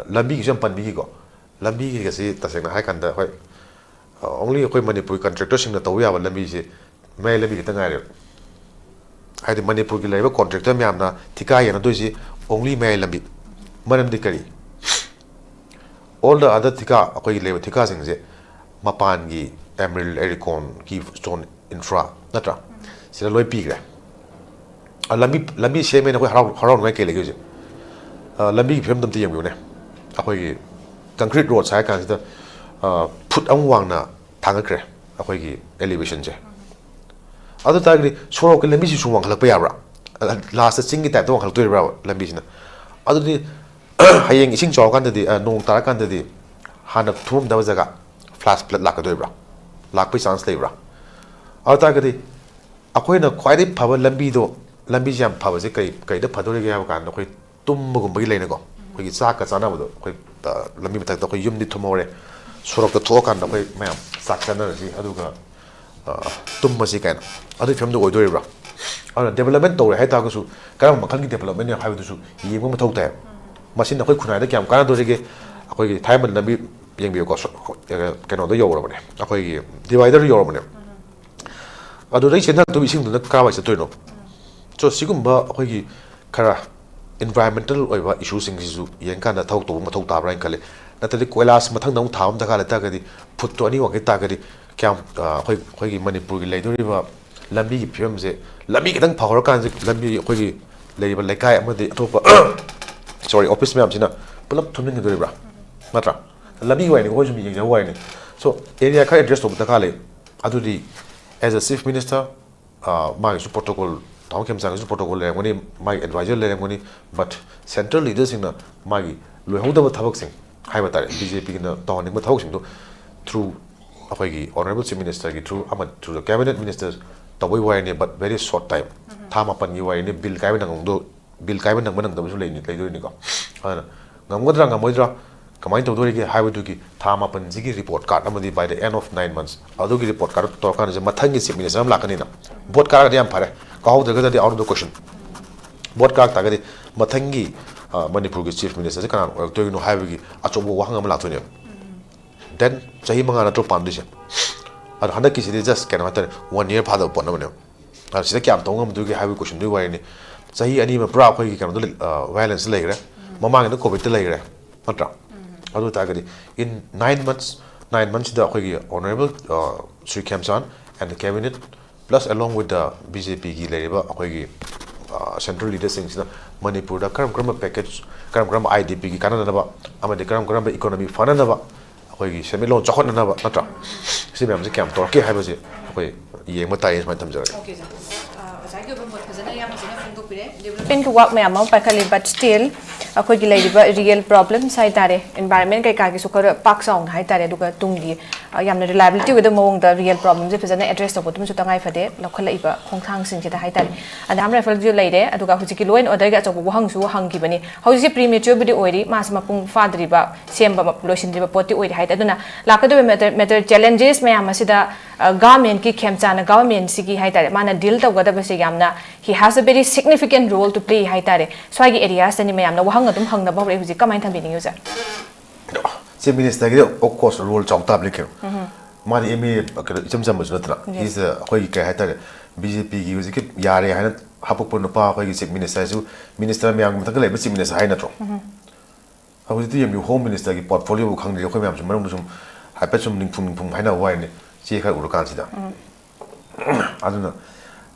ꯂꯝꯕꯤꯒꯤꯁꯨ ꯌꯥꯝ ꯄꯟꯕꯤꯈꯤꯀꯣ꯫ ꯂꯝꯕꯤꯒꯤꯒꯁꯤ ꯇꯁꯦꯡꯅ ꯍꯥꯏ ꯀꯥꯟꯗ, ꯍꯣꯏ, ꯑꯣꯡꯂꯤ ꯑꯩꯈꯣꯏ ꯃꯅꯤꯄꯨꯔꯒꯤ ꯀꯟꯇ꯭ꯔꯦꯛꯇꯔꯁꯤꯡꯅ ꯇꯧꯕ ꯌꯥꯕ ꯂꯝꯕꯤꯁꯦ ꯃꯌꯥꯏ ꯂꯝꯕꯤ ꯈꯛꯇ ꯉꯥꯏꯔꯦꯕ꯫ ꯍꯥꯏꯗꯤ ꯃꯅꯤꯄꯨꯔꯒꯤ ꯂꯩꯔꯤꯕ ꯀꯣꯟꯇ꯭ꯔꯦꯛꯇꯔ ꯃꯌꯥꯝꯅ ꯊꯤꯀꯥ ꯌꯦꯟꯅꯗꯣꯏꯁꯤ ꯑꯣꯡꯂꯤ ꯃꯌꯥꯏ ꯂꯝꯕꯤ, ꯃꯔꯝꯗꯤ ꯀꯔꯤ? ꯑꯣꯜ ꯗ ꯑꯗꯔ ꯊꯤꯀꯥ, ꯑꯩꯈꯣꯏꯒꯤ ꯂꯩꯕ ꯊꯤꯀꯥꯁꯤꯡꯁꯦ ꯃꯄꯥꯟꯒꯤ ꯑꯦꯃꯔꯤꯜ, ꯑꯦꯔꯤꯀꯣꯟ, ꯀꯤ ꯁ꯭ꯇꯣꯟ, ꯏꯟꯐ꯭ꯔꯥ, ꯅꯠꯇ꯭ꯔꯥ? ꯁꯤꯗ ꯂꯣꯏ ꯄꯤꯈ꯭ꯔꯦ꯫ ꯑ, ꯂꯝꯕꯤ, ꯂꯝꯕꯤ ꯁꯦꯝꯃꯦꯅ ꯑꯩꯈꯣꯏ ꯍꯔꯥꯎ-, ꯍꯔꯥꯎꯅꯤꯡꯉꯥꯏ ꯀꯩ ꯂꯩꯒꯦ ꯍꯧꯖꯤꯛ? ꯑ, ꯂꯝꯕꯤꯒꯤ ꯐꯤꯕꯝꯗ ꯑꯝꯇ ꯌꯦꯡꯕꯤꯌꯨꯅꯦ꯫ ꯑꯩꯈꯣꯏꯒꯤ ꯀꯪꯀ꯭ꯔꯤꯠ ꯔꯣꯗꯁ ꯍꯥꯏꯔ ꯀꯥꯟꯁꯤꯗ, ꯑ, ꯐꯨꯠ ꯑꯃ ꯋꯥꯡꯅ ꯊꯥꯡꯒꯠꯈ꯭ꯔꯦ ꯑꯩꯈꯣꯏꯒꯤ ꯑꯦꯂꯤꯚꯦꯁꯟꯁꯦ꯫ ꯑꯗꯨ ꯇꯥꯔꯒꯗꯤ ꯁꯣꯔꯣꯛꯀꯤ ꯂꯝꯕꯤꯁꯤ ꯁꯨꯝ ꯋꯥꯡꯈꯠꯂꯛꯄ ꯌꯥꯕ꯭ꯔꯥ? ꯂꯥꯁꯇ ꯆꯤꯡꯒꯤ ꯇꯥꯏꯞꯇ ꯋꯥꯡꯈꯠꯂꯛꯇꯣꯔꯤꯕ꯭ꯔꯥ ꯂꯝꯕꯤꯁꯤꯅ? ꯑꯗꯨꯗꯤ ꯍꯌꯦꯡ ꯏꯁꯤꯡ ꯆꯥꯎꯔꯀꯥꯟꯗꯗꯤ, ꯑ, ꯅꯣꯡ ꯇꯥꯔꯀꯥꯟꯗꯗꯤ ꯍꯥꯟꯅ ꯊꯨꯝꯃꯝꯗꯕ ꯖꯒꯥ ꯐ꯭ꯂꯥꯁ ꯐ꯭ꯂꯠ ꯂꯥꯛꯀꯗꯣꯔꯤꯕ꯭ꯔꯥ? ꯂꯥꯛꯄꯒꯤ ꯆꯥꯟꯁ ꯂꯩꯕ꯭ꯔꯥ? ꯑꯗꯨ ꯇꯥꯔꯒꯗꯤ ꯑꯩꯈꯣꯏꯅ ꯈ꯭ꯋꯥꯏꯗꯒꯤ ꯐꯕ ꯂꯝꯕꯤꯗꯣ, ꯂꯝꯕꯤꯁꯦ ꯌꯥꯝ ꯐꯕꯁꯦ ꯀꯩ, ꯀꯩꯗ ꯐꯗꯣꯔꯤꯒꯦ ꯍꯥꯏꯕ ꯀꯥꯟꯗ, ꯑꯩꯈꯣꯏ ꯇꯨꯝꯕꯒꯨꯝꯕꯒꯤ ꯂꯩꯅꯀꯣ, ꯑꯩꯈꯣꯏꯒꯤ ꯆꯥꯛꯀ ꯆꯥꯅꯕꯗꯣ, ꯑꯩꯈꯣꯏ, ꯑ, ꯂꯝꯕꯤ ꯃꯊꯛꯇ ꯑꯩꯈꯣꯏ ꯌꯨꯝꯗꯤ ꯊꯨꯝꯍꯧꯔꯦ, ꯁꯣꯔꯣꯛꯇ ꯊꯣꯛꯑꯀꯥꯟꯗ ꯑꯩꯈꯣꯏ ꯃꯌꯥꯝ ꯆꯥꯛ ꯆꯥꯅꯔꯁꯤ, ꯑꯗꯨꯒ, ꯑ, ꯇꯨꯝꯃꯁꯤ ꯀꯥꯏꯅ, ꯑꯗꯨꯒꯤ ꯐꯤꯕꯝꯗꯣ ꯑꯣꯏꯗꯣꯔꯤꯕ꯭ꯔꯥ? ꯑꯗꯨꯅ ꯗꯦꯕꯂꯞꯃꯦꯟ ꯇꯧꯔꯦ ꯍꯥꯏꯇꯥꯔꯒꯁꯨ, ꯀꯔꯝꯕ ꯃꯈꯜꯒꯤ ꯗꯦꯕꯂꯞꯃꯦꯟꯅꯣ ꯍꯥꯏꯕꯗꯨꯁꯨ ꯌꯦꯡꯕ ꯃꯊꯧ ꯇꯥꯏ꯫ ꯃꯁꯤꯅ ꯑꯩꯈꯣꯏ ꯈꯨꯟꯅꯥꯏꯗ ꯀꯌꯥꯝ ꯀꯥꯟꯅꯗꯣꯔꯤꯒꯦ? ꯑꯩꯈꯣꯏꯒꯤ ꯊꯥꯏꯃꯟ ꯂꯝꯕꯤ ꯌꯦꯡꯕꯤꯌꯨꯀꯣ, ꯁꯣ-, ꯀꯩꯅꯣꯗ ꯌꯧꯔꯕꯅꯦ, ꯑꯩꯈꯣꯏꯒꯤ ꯗꯤꯚꯥꯏꯗꯔ ꯌꯧꯔꯕꯅꯦ꯫ ꯑꯗꯨꯗꯒꯤ ꯆꯦꯟꯊꯔꯛꯇꯣꯏꯕ ꯏꯁꯤꯡꯗꯨꯅ ꯀꯥꯏꯋꯥꯏ ꯆꯠꯇꯣꯏꯅꯣ? ꯁꯣ, ꯁꯤꯒꯨꯝꯕ ꯑꯩꯈꯣꯏꯒꯤ ꯈꯔ ꯏꯟꯚꯥꯏꯔꯣꯟꯃꯦꯟꯇꯦꯜ ꯑꯣꯏꯕ ꯏꯁꯨꯁꯤꯡꯁꯤꯁꯨ ꯌꯦꯡꯀꯥꯟꯗ ꯊꯕꯛ ꯇꯧꯕ ꯃꯊꯧ ꯇꯥꯕ꯭ꯔꯥ ꯍꯥꯏꯅ ꯈꯜꯂꯤ꯫ ꯅꯠꯇ꯭ꯔꯗꯤ ꯀꯣꯏꯂꯥꯁ ꯃꯊꯪꯗ ꯑꯃꯨꯛ ꯊꯥꯕ ꯑꯃ ꯗꯔꯀꯥꯔ ꯂꯩ ꯇꯥꯔꯒꯗꯤ, ꯐꯨꯠꯇꯣ ꯑꯅꯤ ꯋꯥꯡꯈꯠ ꯇꯥꯔꯒꯗꯤ ꯀꯌꯥꯝ, ꯑ, ꯑꯩꯈꯣꯏ, ꯑꯩꯈꯣꯏꯒꯤ ꯃꯅꯤꯄꯨꯔꯒꯤ ꯂꯩꯗꯣꯔꯤꯕ ꯂꯝꯕꯤꯒꯤ ꯐꯤꯕꯝꯁꯦ, ꯂꯝꯕꯤ ꯈꯤꯇꯪ ꯐꯍꯧꯔꯀꯥꯟꯁꯤ ꯂꯝꯕꯤ ꯑꯩꯈꯣꯏꯒꯤ ꯂꯩꯔꯤꯕ ꯂꯩꯀꯥꯏ ꯑꯃꯗꯤ ꯑꯇꯣꯞꯄ, ꯁꯣꯔꯤ, ꯑꯣꯐꯤꯁ ꯃꯌꯥꯝꯁꯤꯅ ꯄꯨꯂꯞ ꯊꯨꯝꯖꯤꯟꯈꯤꯗꯣꯔꯤꯕ꯭ꯔꯥ? ꯅꯠꯇ꯭ꯔꯥ? ꯂꯝꯕꯤꯒꯤ ꯋꯥꯔꯤꯅꯤ, ꯑꯩꯈꯣꯏ ꯁꯨꯝ ꯌꯦꯡꯖꯕ ꯋꯥꯔꯤꯅꯤ꯫ ꯁꯣ, ꯑꯦꯔꯤꯌꯥ ꯈꯔ ꯑꯦꯗ꯭ꯔꯦꯁ ꯇꯧꯕ ꯗꯔꯀꯥꯔ ꯂꯩ꯫ ꯑꯗꯨꯗꯤ, as a chief minister, ꯃꯥꯒꯤꯁꯨ ꯄ꯭ꯔꯣꯇꯣꯀꯣꯜ, ꯇꯥꯃꯣ ꯈꯦꯝꯆꯥꯟꯒꯤꯁꯨ ꯄ꯭ꯔꯣꯇꯣꯀꯣꯜ ꯂꯩꯔꯝꯒꯅꯤ, ꯃꯥꯒꯤ ꯑꯦꯗꯚꯥꯏꯖꯔ ꯂꯩꯔꯝꯒꯅꯤ꯫ ꯕꯠ ꯁꯦꯟꯇ꯭ꯔꯦꯜ ꯂꯤꯗꯔꯁꯤꯡꯅ ꯃꯥꯒꯤ ꯂꯣꯏꯍꯧꯗꯕ ꯊꯕꯛꯁꯤꯡ ꯍꯥꯏꯕ ꯇꯥꯔꯦ, ꯕꯤ ꯖꯦ ꯄꯤꯒꯤꯅ ꯇꯧꯍꯟꯅꯤꯡꯕ ꯊꯕꯛꯁꯤꯡꯗꯨ ꯊ꯭ꯔꯨ ꯑꯩꯈꯣꯏꯒꯤ ꯑꯣꯅꯔꯦꯕꯜ ꯆꯤꯐ ꯃꯤꯅꯤꯁꯇꯔꯒꯤ ꯊ꯭ꯔꯨ ꯑꯃ ꯊ꯭ꯔꯨ ꯗ ꯀꯦꯕꯤꯅꯦꯠ ꯃꯤꯅꯤꯁꯇꯔ ꯇꯧꯕꯒꯤ ꯋꯥꯔꯤꯅꯤ꯫ ꯕꯠ ꯚꯦꯔꯤ ꯁꯣꯔꯠ ꯇꯥꯏꯝ, ꯊꯥ ꯃꯥꯄꯟꯒꯤ ꯋꯥꯔꯤꯅꯤ꯫ ꯕꯤꯜ ꯀꯥꯏꯕ ꯅꯪꯗꯣ ꯕꯤꯜ ꯀꯥꯏꯕ ꯅꯪꯕ ꯅꯪꯗꯕꯁꯨ ꯂꯩꯅꯤ, ꯂꯩꯗꯣꯏꯅꯤꯀꯣ꯫ ꯑꯗꯨꯅ ꯉꯝꯒꯗ꯭ꯔꯥ ꯉꯝꯃꯣꯏꯗ꯭ꯔꯥ, ꯀꯃꯥꯏꯅ ꯇꯧꯗꯣꯔꯤꯒꯦ ꯍꯥꯏꯕꯗꯨꯒꯤ ꯊꯥ ꯃꯥꯄꯟꯁꯤꯒꯤ ꯔꯤꯄꯣꯔꯠ ꯀꯥꯔꯠ ꯑꯃꯗꯤ by the end of nine months, ꯑꯗꯨꯒꯤ ꯔꯤꯄꯣꯔꯠ ꯀꯥꯔꯠ ꯇꯧꯔꯀꯥꯟꯗꯁꯦ ꯃꯊꯪꯒꯤ ꯆꯤꯐ ꯃꯤꯅꯤꯁꯇꯔ ꯑꯃ ꯂꯥꯛꯀꯅꯤꯅ꯫ ꯚꯣꯠ ꯀꯥꯔꯒꯗꯤ ꯌꯥꯝ ꯐꯔꯦ, ꯀꯥꯍꯧꯗ꯭ꯔꯒꯗꯤ out of the question꯫ Vote ꯀꯥꯔꯛ ꯇꯥꯔꯒꯗꯤ ꯃꯊꯪꯒꯤ ꯃꯅꯤꯄꯨꯔꯒꯤ ꯆꯤꯐ ꯃꯤꯅꯤꯁꯇꯔꯁꯦ ꯀꯅꯥꯅ ꯑꯣꯏꯔꯛꯇꯣꯏꯅꯣ ꯍꯥꯏꯕꯒꯤ ꯑꯆꯧꯕ ꯋꯥꯍꯪ ꯑꯃ ꯂꯥꯛꯇꯣꯏꯅꯦꯕ꯫ ꯗꯦꯟ ꯆꯍꯤ ꯃꯉꯥ ꯅꯠꯇ꯭ꯔꯣ ꯄꯥꯟꯗꯣꯏꯁꯦ? ꯑꯗꯣ ꯍꯟꯗꯛꯀꯤꯁꯤꯗꯤ ꯖꯁ ꯀꯩꯅꯣ ꯍꯥꯏꯇꯥꯔꯦ, ꯋꯥꯟ ꯌꯔ ꯐꯥꯗꯕ ꯄꯣꯠ ꯑꯃꯅꯦꯕ꯫ ꯑꯗꯣ ꯁꯤꯗ ꯀꯌꯥꯝ ꯇꯧ ꯉꯝꯗꯣꯏꯒꯦ ꯍꯥꯏꯕꯒꯤ ꯀꯣꯏꯁꯟꯗꯨꯒꯤ ꯋꯥꯔꯤꯅꯤ꯫ ꯆꯍꯤ ꯑꯅꯤ ꯑꯃ ꯄꯨꯔꯥ ꯑꯩꯈꯣꯏꯒꯤ ꯀꯩꯅꯣꯗ ꯚꯥꯏꯑꯣꯂꯦꯟꯁꯇ ꯂꯩꯈ꯭ꯔꯦ, ꯃꯃꯥꯡꯒꯤꯗ ꯀꯣꯚꯤꯗꯇ ꯂꯩꯈ꯭ꯔꯦ, ꯅꯠꯇ꯭ꯔꯥ? ꯑꯗꯨ ꯑꯣꯏꯇꯥꯔꯒꯗꯤ in nine months, nine monthꯁꯤꯗ ꯑꯩꯈꯣꯏꯒꯤ honourable Shri Khemchand and the cabinet plus along with the B J ꯄꯤꯒꯤ ꯂꯩꯔꯤꯕ ꯑꯩꯈꯣꯏꯒꯤ ꯁꯦꯟꯇ꯭ꯔꯦꯜ ꯂꯤꯗꯔꯁꯤꯡꯁꯤꯅ ꯃꯅꯤꯄꯨꯔꯗ ꯀꯔꯝ ꯀꯔꯝꯕ ꯄꯦꯀꯦꯖ, ꯀꯔꯝ ꯀꯔꯝꯕ ꯑꯥꯏ ꯗꯤ ꯄꯤꯒꯤ ꯀꯥꯟꯅꯅꯕ ꯑꯃꯗꯤ ꯀꯔꯝ ꯀꯔꯝꯕ ꯏꯀꯣꯅꯣꯃꯤ ꯐꯅꯅꯕ ꯑꯩꯈꯣꯏꯒꯤ ꯁꯦꯟꯃꯤꯠꯂꯣꯟ ꯆꯥꯎꯈꯠꯅꯅꯕ, ꯅꯠꯇ꯭ꯔꯥ? ꯁꯤ ꯃꯌꯥꯝꯁꯦ ꯀꯌꯥꯝ ꯇꯧꯔꯛꯀꯦ ꯍꯥꯏꯕꯁꯦ ꯑꯩꯈꯣꯏ ꯌꯦꯡꯕ ꯇꯥꯏ, ꯁꯨꯃꯥꯏꯅ ꯊꯝꯖꯔꯒꯦ꯫ ꯑꯣꯀꯦ ꯁꯥꯔ, ꯑꯣꯖꯥꯒꯤ ꯑꯣꯏꯕ ꯃꯣꯠ ꯐꯖꯅ, ꯌꯥꯝ ꯐꯖꯅ ꯐꯣꯡꯗꯣꯛꯄꯤꯔꯦ꯫ ꯗꯦꯕꯂꯞꯃꯦꯟꯒꯤ ꯋꯥꯛ ꯃꯌꯥꯝ ꯑꯃ ꯄꯥꯏꯈꯠꯂꯤ, ꯕꯠ ꯁ꯭ꯇꯤꯜ ꯑꯩꯈꯣꯏꯒꯤ ꯂꯩꯔꯤꯕ ꯔꯤꯌꯦꯜ ꯄ꯭ꯔꯣꯕ꯭ꯂꯦꯝꯁ ꯍꯥꯏ ꯇꯥꯔꯦ, ꯏꯟꯚꯥꯏꯔꯟꯃꯦꯟ ꯀꯩꯀꯥꯒꯤꯁꯨ ꯈꯔ ꯄꯥꯛ ꯆꯥꯎꯅ ꯍꯥꯏ ꯇꯥꯔꯦ, ꯑꯗꯨꯒ ꯇꯨꯡꯒꯤ ꯌꯥꯝꯅ ꯔꯤꯂꯥꯏꯕꯤꯂꯤꯇꯤ ꯑꯣꯏꯗꯕ ꯃꯑꯣꯡꯗ ꯔꯤꯌꯦꯜ ꯄ꯭ꯔꯣꯕ꯭ꯂꯦꯝꯁꯦ ꯐꯖꯅ ꯑꯦꯗ꯭ꯔꯦꯁ ꯇꯧꯕ ꯑꯗꯨꯝꯁꯨ ꯇꯉꯥꯏ ꯐꯗꯦ꯫ ꯂꯧꯈꯠꯂꯛꯏꯕ ꯈꯣꯡꯊꯥꯡꯁꯤꯡꯁꯤꯗ ꯍꯥꯏ ꯇꯥꯔꯦ, ꯑꯁꯥꯝ ꯔꯥꯏꯐꯜꯁꯨ ꯂꯩꯔꯦ, ꯑꯗꯨꯒ ꯍꯧꯖꯤꯛꯀꯤ ꯂꯣ ꯑꯦꯟ ꯑꯣꯔꯗꯔꯒꯤ ꯑꯆꯧꯕ ꯋꯥꯍꯪꯁꯨ ꯍꯪꯈꯤꯕꯅꯤ꯫ ꯍꯧꯖꯤꯛꯁꯦ ꯄ꯭ꯔꯤ ꯃꯦꯆ꯭ꯌꯣꯔꯕꯨꯗꯤ ꯑꯣꯏꯔꯤ, ꯃꯥꯁꯦ ꯃꯄꯨꯡ ꯐꯥꯗ꯭ꯔꯤꯕ, ꯁꯦꯝꯕ ꯂꯣꯏꯁꯤꯟꯗ꯭ꯔꯤꯕ ꯄꯣꯠꯇꯤ ꯑꯣꯏꯔꯤ ꯍꯥꯏ ꯇꯥꯔꯦ꯫ ꯑꯗꯨꯅ ꯂꯥꯛꯀꯗꯧꯔꯤꯕ ꯃꯦꯇꯔ ꯃꯦꯇꯔ ꯆꯦꯂꯦꯟꯖꯦꯁ ꯃꯌꯥꯝ ꯑꯁꯤꯗ ꯒꯚꯔꯟꯃꯦꯟꯠꯀꯤ, ꯈꯦꯝꯆꯥꯟꯅ ꯒꯚꯔꯟꯃꯦꯟꯠꯁꯤꯒꯤ ꯍꯥꯏ ꯇꯥꯔꯦ, ꯃꯥꯅ ꯗꯤꯜ ꯇꯧꯒꯗꯕꯁꯦ ꯌꯥꯝꯅ, he has a very significant role to play ꯍꯥꯏ ꯇꯥꯔꯦ꯫ ꯁ꯭ꯋꯥꯏꯒꯤ ꯑꯦꯔꯤꯌꯥꯁꯇꯅꯤ ꯃꯌꯥꯝꯅ ꯋꯥꯍꯪ ꯑꯗꯨꯝ ꯍꯪꯅꯕ ꯍꯧꯔꯛꯑꯦ꯫ ꯍꯧꯖꯤꯛ ꯀꯃꯥꯏꯅ ꯊꯝꯕꯤꯅꯤꯡꯉꯤ, ꯑꯣꯖꯥ? ꯆꯤꯐ ꯃꯤꯅꯤꯁꯇꯔꯒꯤꯗꯤ ꯑꯣꯐ ꯀꯣꯔꯁ ꯔꯣꯜ ꯆꯥꯎ ꯇꯥꯕꯅꯤ ꯀꯩꯅꯣ꯫ ꯃꯥꯗꯤ ꯑꯦꯝ ꯑꯦ ꯀꯩꯅꯣ ꯏꯆꯝ ꯆꯝꯕꯁꯨ ꯅꯠꯇꯅ, ꯁꯤꯁꯤꯗ ꯑꯩꯈꯣꯏꯒꯤ ꯀꯩ ꯍꯥꯏꯇꯥꯔꯦ, ꯕꯤ ꯖꯦ ꯄꯤꯒꯤ ꯍꯧꯖꯤꯛꯀꯤ ꯌꯥꯔꯦ ꯍꯥꯏꯅ ꯍꯥꯄꯛꯄ ꯅꯨꯄꯥ ꯑꯩꯈꯣꯏꯒꯤ ꯆꯤꯐ ꯃꯤꯅꯤꯁꯇꯔꯁꯨ, ꯃꯤꯅꯤꯁꯇꯔ ꯃꯌꯥꯝꯒꯤ ꯃꯊꯛꯇ ꯂꯩꯕ ꯆꯤꯐ ꯃꯤꯅꯤꯁꯇꯔ ꯍꯥꯏ ꯅꯠꯇ꯭ꯔꯣ? ꯍꯧꯖꯤꯛꯇꯤ ꯌꯦꯡꯕꯤꯌꯨ, ꯍꯣꯝ ꯃꯤꯅꯤꯁꯇꯔꯒꯤ ꯄꯣꯔꯠꯐꯣꯂꯤꯌꯣꯕꯨ ꯈꯪꯗ꯭ꯔꯤ꯫ ꯑꯩꯈꯣꯏ ꯃꯌꯥꯝꯁꯨ ꯃꯅꯨꯡꯗ ꯁꯨꯝ ꯍꯥꯏꯐꯦꯠ ꯁꯨꯝ ꯅꯤꯡꯐꯨꯡ ꯅꯤꯡꯐꯨꯡ ꯍꯥꯏꯅꯕ ꯋꯥꯔꯤꯅꯤ, ꯆꯦ ꯈꯔ ꯎꯔꯀꯥꯟꯁꯤꯗ꯫ ꯑꯗꯨꯅ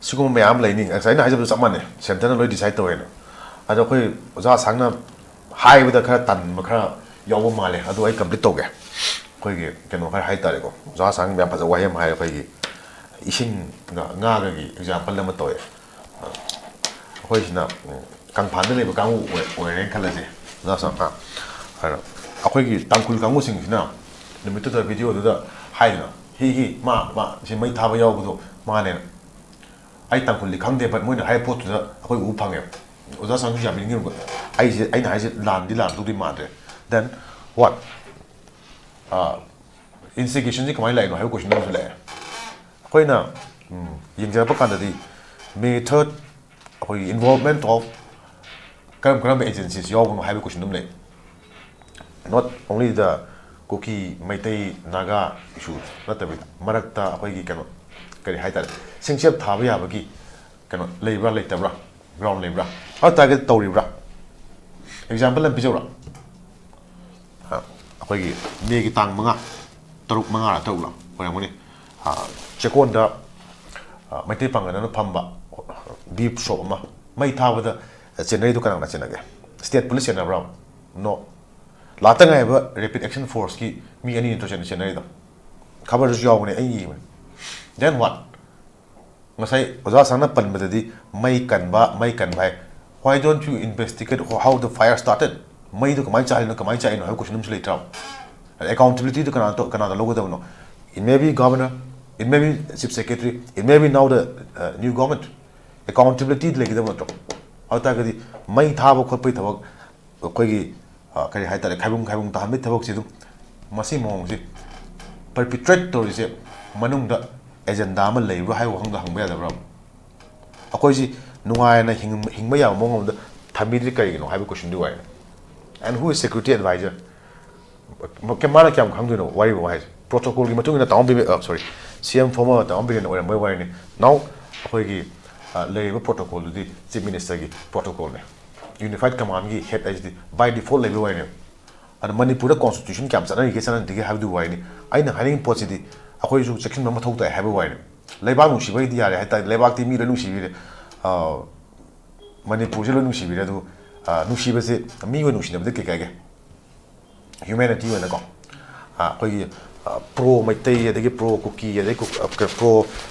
ꯁꯤꯒꯨꯝꯕ ꯃꯌꯥꯝ ꯂꯩꯅꯤ꯫ ꯉꯁꯥꯏ ꯑꯩꯅ ꯍꯥꯏꯖꯕꯗꯨ ꯆꯞ ꯃꯥꯟꯅꯩ, ꯁꯦꯟꯇꯔꯅ ꯂꯣꯏ ꯗꯤꯁꯥꯏꯠ ꯇꯧꯋꯦꯅ꯫ ꯑꯗꯣ ꯑꯩꯈꯣꯏ ꯑꯣꯖꯥ ꯑꯁꯥꯡꯅ ꯍꯥꯏꯕꯗ ꯈꯔ ꯇꯟꯕ ꯈꯔ ꯌꯥꯎꯕ ꯃꯥꯜꯂꯦ, ꯑꯗꯨ ꯑꯩ ꯀꯝꯄ꯭ꯂꯤꯠ ꯇꯧꯒꯦ꯫ ꯑꯩꯈꯣꯏꯒꯤ ꯀꯩꯅꯣ ꯈꯔ ꯍꯥꯏ ꯇꯥꯔꯦꯀꯣ, ꯑꯣꯖꯥ ꯑꯁꯥꯡꯅ ꯌꯥꯝ ꯐꯖꯕ ꯋꯥꯍꯩ ꯑꯃ ꯍꯥꯏ, ꯑꯩꯈꯣꯏꯒꯤ ꯏꯁꯤꯡꯒ ꯉꯥꯒꯒꯤ ꯑꯦꯛꯖꯥꯝꯄꯜ ꯑꯃ ꯇꯧꯋꯦ꯫ ꯑꯩꯈꯣꯏꯁꯤꯅ ꯎꯝ, ꯀꯪꯐꯥꯟꯗ ꯂꯩꯕ ꯀꯥꯡꯕꯨ ꯑꯣꯏ- ꯑꯣꯏꯔꯦꯅ ꯈꯜꯂꯁꯦ, ꯑꯣꯖꯥ ꯁꯥꯝ꯫ ꯑ, ꯑꯗꯣ ꯑꯩꯈꯣꯏꯒꯤ ꯇꯥꯡꯈꯨꯜ ꯀꯥꯡꯕꯨꯁꯤꯡꯁꯤꯅ ꯅꯨꯃꯤꯠꯇꯨꯗ ꯚꯤꯗꯤꯑꯣꯗꯨꯗ ꯍꯥꯏꯗꯅ, "ꯍꯤ ꯍꯤ, ꯃꯥ ꯃꯥ ꯁꯤ ꯃꯩ ꯊꯥꯕ ꯌꯥꯎꯕꯗꯣ ꯃꯥꯅꯦꯅ"꯫ ꯑꯩ ꯇꯥꯡꯈꯨꯜꯗꯤ ꯈꯪꯗꯦ, but ꯃꯣꯏꯅ ꯍꯥꯏꯕ ꯄꯣꯠꯇꯨꯗ ꯑꯩꯈꯣꯏ ꯎꯕ ꯐꯪꯉꯦꯕ꯫ ꯑꯣꯖꯥ ꯁꯥꯝꯁꯨ ꯌꯥꯕꯤꯅꯤꯡꯉꯤꯕ꯫ ꯑꯩꯁꯦ, ꯑꯩꯅ ꯍꯥꯏꯁꯦ ꯂꯥꯟꯗꯤ ꯂꯥꯟꯗꯧꯗꯤ ꯃꯥꯟꯗ꯭ꯔꯦ꯫ Then what? ꯏꯟꯁꯇꯤꯒꯦꯁꯟꯁꯤ ꯀꯃꯥꯏꯅ ꯂꯥꯛꯏꯅꯣ ꯍꯥꯏꯕ ꯀꯣꯏꯁꯟ ꯑꯃꯁꯨ ꯂꯥꯛꯑꯦ꯫ ꯑꯩꯈꯣꯏꯅ ꯎꯝ, ꯌꯦꯡꯖꯔꯛꯄ ꯀꯥꯟꯗꯗꯤ, ꯃꯦ ꯊꯥꯔꯠ ꯑꯩꯈꯣꯏꯒꯤ involvement of ꯀꯔꯝ ꯀꯔꯝꯕ ꯑꯦꯖꯦꯟꯁꯤꯁ ꯌꯥꯎꯕꯅꯣ ꯍꯥꯏꯕ ꯀꯣꯏꯁꯟ ꯑꯗꯨꯝ ꯂꯩ꯫ Not only the ꯀꯨꯀꯤ, ꯃꯩꯇꯩ, ꯅꯥꯒꯥ ꯏꯁꯨ ꯅꯠꯇꯕꯤꯗ, ꯃꯔꯛꯇ ꯑꯩꯈꯣꯏꯒꯤ ꯀꯩꯅꯣ, ꯀꯔꯤ ꯍꯥꯏꯇꯥꯔꯦ, ꯁꯤꯡꯆꯦꯞ ꯊꯥꯕ ꯌꯥꯕꯒꯤ ꯀꯩꯅꯣ ꯂꯩꯕ꯭ꯔꯥ, ꯂꯩꯇꯕ꯭ꯔꯥ, ꯒ꯭ꯔꯥꯎꯟ ꯂꯩꯕ꯭ꯔꯥ, ꯑꯗꯨ ꯇꯥꯔꯒꯗꯤ ꯇꯧꯔꯤꯕ꯭ꯔꯥ? ꯑꯦꯛꯖꯥꯝꯄꯜ ꯑꯃ ꯄꯤꯖꯧꯔꯥ? ꯑ, ꯑꯩꯈꯣꯏꯒꯤ ꯃꯦꯒꯤ ꯇꯥꯡ ꯃꯉꯥ, ꯇꯔꯨꯛ, ꯃꯉꯥꯔ ꯇꯔꯨꯛꯂ ꯑꯣꯏꯔꯝꯒꯅꯤ꯫ ꯑ, ꯆꯦꯛꯀꯣꯟꯗ, ꯑ, ꯃꯩꯇꯩ ꯄꯥꯡꯒꯜ ꯑꯃ ꯐꯝꯕ ꯕꯤꯞ ꯁꯣꯞ ꯑꯃ ꯃꯩ ꯊꯥꯕꯗ ꯆꯦꯟꯅꯔꯤꯗꯨ ꯀꯅꯥ ꯀꯅꯥ ꯆꯦꯟꯅꯒꯦ? State police ꯆꯦꯟꯅꯕ꯭ꯔꯥ? ꯅꯣ꯫ ꯂꯥꯛꯇ ꯉꯥꯏꯕ ꯔꯦꯄꯤꯗ ꯑꯦꯛꯁꯟ ꯐꯣꯔꯁꯀꯤ ꯃꯤ ꯑꯅꯤ ꯅꯠꯇ꯭ꯔꯣ ꯆꯦꯟ- ꯆꯦꯟꯅꯔꯤꯗꯣ? ꯈꯕꯔꯗꯁꯨ ꯌꯥꯎꯕꯅꯦ, ꯑꯩ ꯏꯕꯅꯦ꯫ Then what? ꯉꯁꯥꯏ ꯑꯣꯖꯥ ꯁꯥꯔꯅ ꯄꯟꯕꯗꯗꯤ ꯃꯩ ꯀꯟꯕ, ꯃꯩ ꯀꯟꯕ ꯍꯥꯏ꯫ Why don't you investigate how the fire started? ꯃꯩꯗꯨ ꯀꯃꯥꯏꯅ ꯆꯥꯛꯏꯅꯣ, ꯀꯃꯥꯏꯅ ꯆꯥꯛꯏꯅꯣ ꯍꯥꯏꯕ ꯀꯣꯏꯁꯟ ꯑꯃꯁꯨ ꯂꯩꯇ꯭ꯔꯣ? ꯑꯦꯀꯥꯎꯟꯇꯦꯕꯤꯂꯤꯇꯤꯗꯨ ꯀꯅꯥꯗ, ꯀꯅꯥꯗ ꯂꯧꯒꯗꯕꯅꯣ? It may be governor, it may be chief secretary, it may be now the, uh, new government. Accountability ꯂꯩꯒꯗꯕ ꯅꯠꯇ꯭ꯔꯣ? ꯑꯗꯨ ꯇꯥꯔꯒꯗꯤ ꯃꯩ ꯊꯥꯕ ꯈꯣꯠꯄꯒꯤ ꯊꯕꯛ, ꯑꯩꯈꯣꯏꯒꯤ, ꯑ, ꯀꯔꯤ ꯍꯥꯏꯇꯥꯔꯦ, ꯈꯥꯏꯕꯨꯡ ꯈꯥꯏꯕꯨꯡ ꯇꯥꯍꯟꯕꯒꯤ ꯊꯕꯛꯁꯤ ꯑꯗꯨꯝ, ꯃꯁꯤ ꯃꯑꯣꯡꯁꯤ ꯄꯔꯄꯤꯇ꯭ꯔꯦꯠ ꯇꯧꯔꯤꯁꯦ ꯃꯅꯨꯡꯗ ꯑꯦꯖꯦꯟꯗꯥ ꯑꯃ ꯂꯩꯕ꯭ꯔꯥ ꯍꯥꯏꯕ ꯋꯥꯍꯪꯗ ꯍꯪꯕ ꯌꯥꯗꯕ꯭ꯔꯥ? ꯑꯩꯈꯣꯏꯁꯤ ꯅꯨꯡꯉꯥꯏꯅ ꯍꯤꯡ-, ꯍꯤꯡꯕ ꯌꯥꯕ ꯃꯑꯣꯡ ꯑꯃꯗ ꯊꯝꯕꯤꯗ꯭ꯔꯤ ꯀꯔꯤꯒꯤꯅꯣ ꯍꯥꯏꯕ ꯀꯣꯏꯁꯟꯗꯨꯒꯤ ꯋꯥꯔꯤꯅꯤ꯫ And who is security advisor? ꯃꯥꯅ ꯀꯌꯥꯝ ꯈꯪꯗꯣꯏꯅꯣ ꯋꯥꯔꯤꯕꯣ ꯍꯥꯏꯁꯦ? ꯄ꯭ꯔꯣꯇꯣꯀꯣꯜꯒꯤ ꯃꯇꯨꯡ ꯏꯟꯅ ꯇꯥꯃꯣ ꯕꯤꯔꯦꯟ, ꯑ, sorry, ꯁꯤ ꯑꯦꯝ former ꯇꯥꯃꯣ ꯕꯤꯔꯦꯟ ꯑꯣꯏꯔꯝꯕꯒꯤ ꯋꯥꯔꯤꯅꯤ꯫ Now ꯑꯩꯈꯣꯏꯒꯤ, ꯑ, ꯂꯩꯔꯤꯕ ꯄ꯭ꯔꯣꯇꯣꯀꯣꯜꯗꯨꯗꯤ ꯆꯤꯐ ꯃꯤꯅꯤꯁꯇꯔꯒꯤ ꯄ꯭ꯔꯣꯇꯣꯀꯣꯜꯅꯦ꯫ ꯌꯨꯅꯤꯐꯥꯏꯠ ꯀꯃꯥꯟꯒꯤ ꯍꯦꯗ ꯍꯥꯏꯁꯤꯗꯤ by default ꯂꯩꯕꯒꯤ ꯋꯥꯔꯤꯅꯦꯕ꯫ ꯑꯗꯣ ꯃꯅꯤꯄꯨꯔꯗ ꯀꯣꯟꯁꯇꯤꯇ꯭ꯌꯨꯁꯟ ꯀꯌꯥꯝ ꯆꯠꯅꯔꯤꯒꯦ ꯆꯠꯅꯗ꯭ꯔꯤꯒꯦ ꯍꯥꯏꯕꯗꯨꯒꯤ ꯋꯥꯔꯤꯅꯤ꯫ ꯑꯩꯅ ꯍꯥꯏꯅꯤꯡꯉꯤꯕ ꯄꯣꯠꯁꯤꯗꯤ ꯑꯩꯈꯣꯏꯁꯨ ꯆꯦꯛꯁꯤꯟꯕ ꯃꯊꯧ ꯇꯥꯏ ꯍꯥꯏꯕꯒꯤ ꯋꯥꯔꯤꯅꯤ꯫ ꯂꯩꯕꯥꯛ ꯅꯨꯡꯁꯤꯕꯒꯤꯗꯤ ꯌꯥꯔꯦ ꯍꯥꯏ ꯇꯥꯔꯦ, ꯂꯩꯕꯥꯛꯇꯤ ꯃꯤ ꯂꯣꯏ ꯅꯨꯡꯁꯤꯕꯤꯔꯦ, ꯑ, ꯃꯅꯤꯄꯨꯔꯁꯦ ꯂꯣꯏ ꯅꯨꯡꯁꯤꯕꯤꯔꯦ꯫ ꯑꯗꯨ, ꯑ, ꯅꯨꯡꯁꯤꯕꯁꯦ ꯃꯤ ꯑꯣꯏꯅ ꯅꯨꯡꯁꯤꯅꯕꯗ ꯀꯩ ꯀꯥꯏꯒꯦ? ꯍ꯭ꯌꯨꯃꯦꯅꯤꯇꯤ ꯑꯣꯏꯅꯀꯣ, ꯑ, ꯑꯩꯈꯣꯏꯒꯤ ꯄ꯭ꯔꯣ ꯃꯩꯇꯩ, ꯑꯗꯒꯤ ꯄ꯭ꯔꯣ ꯀꯨꯀꯤ, ꯑꯗꯒꯤ ꯄ꯭ꯔꯣ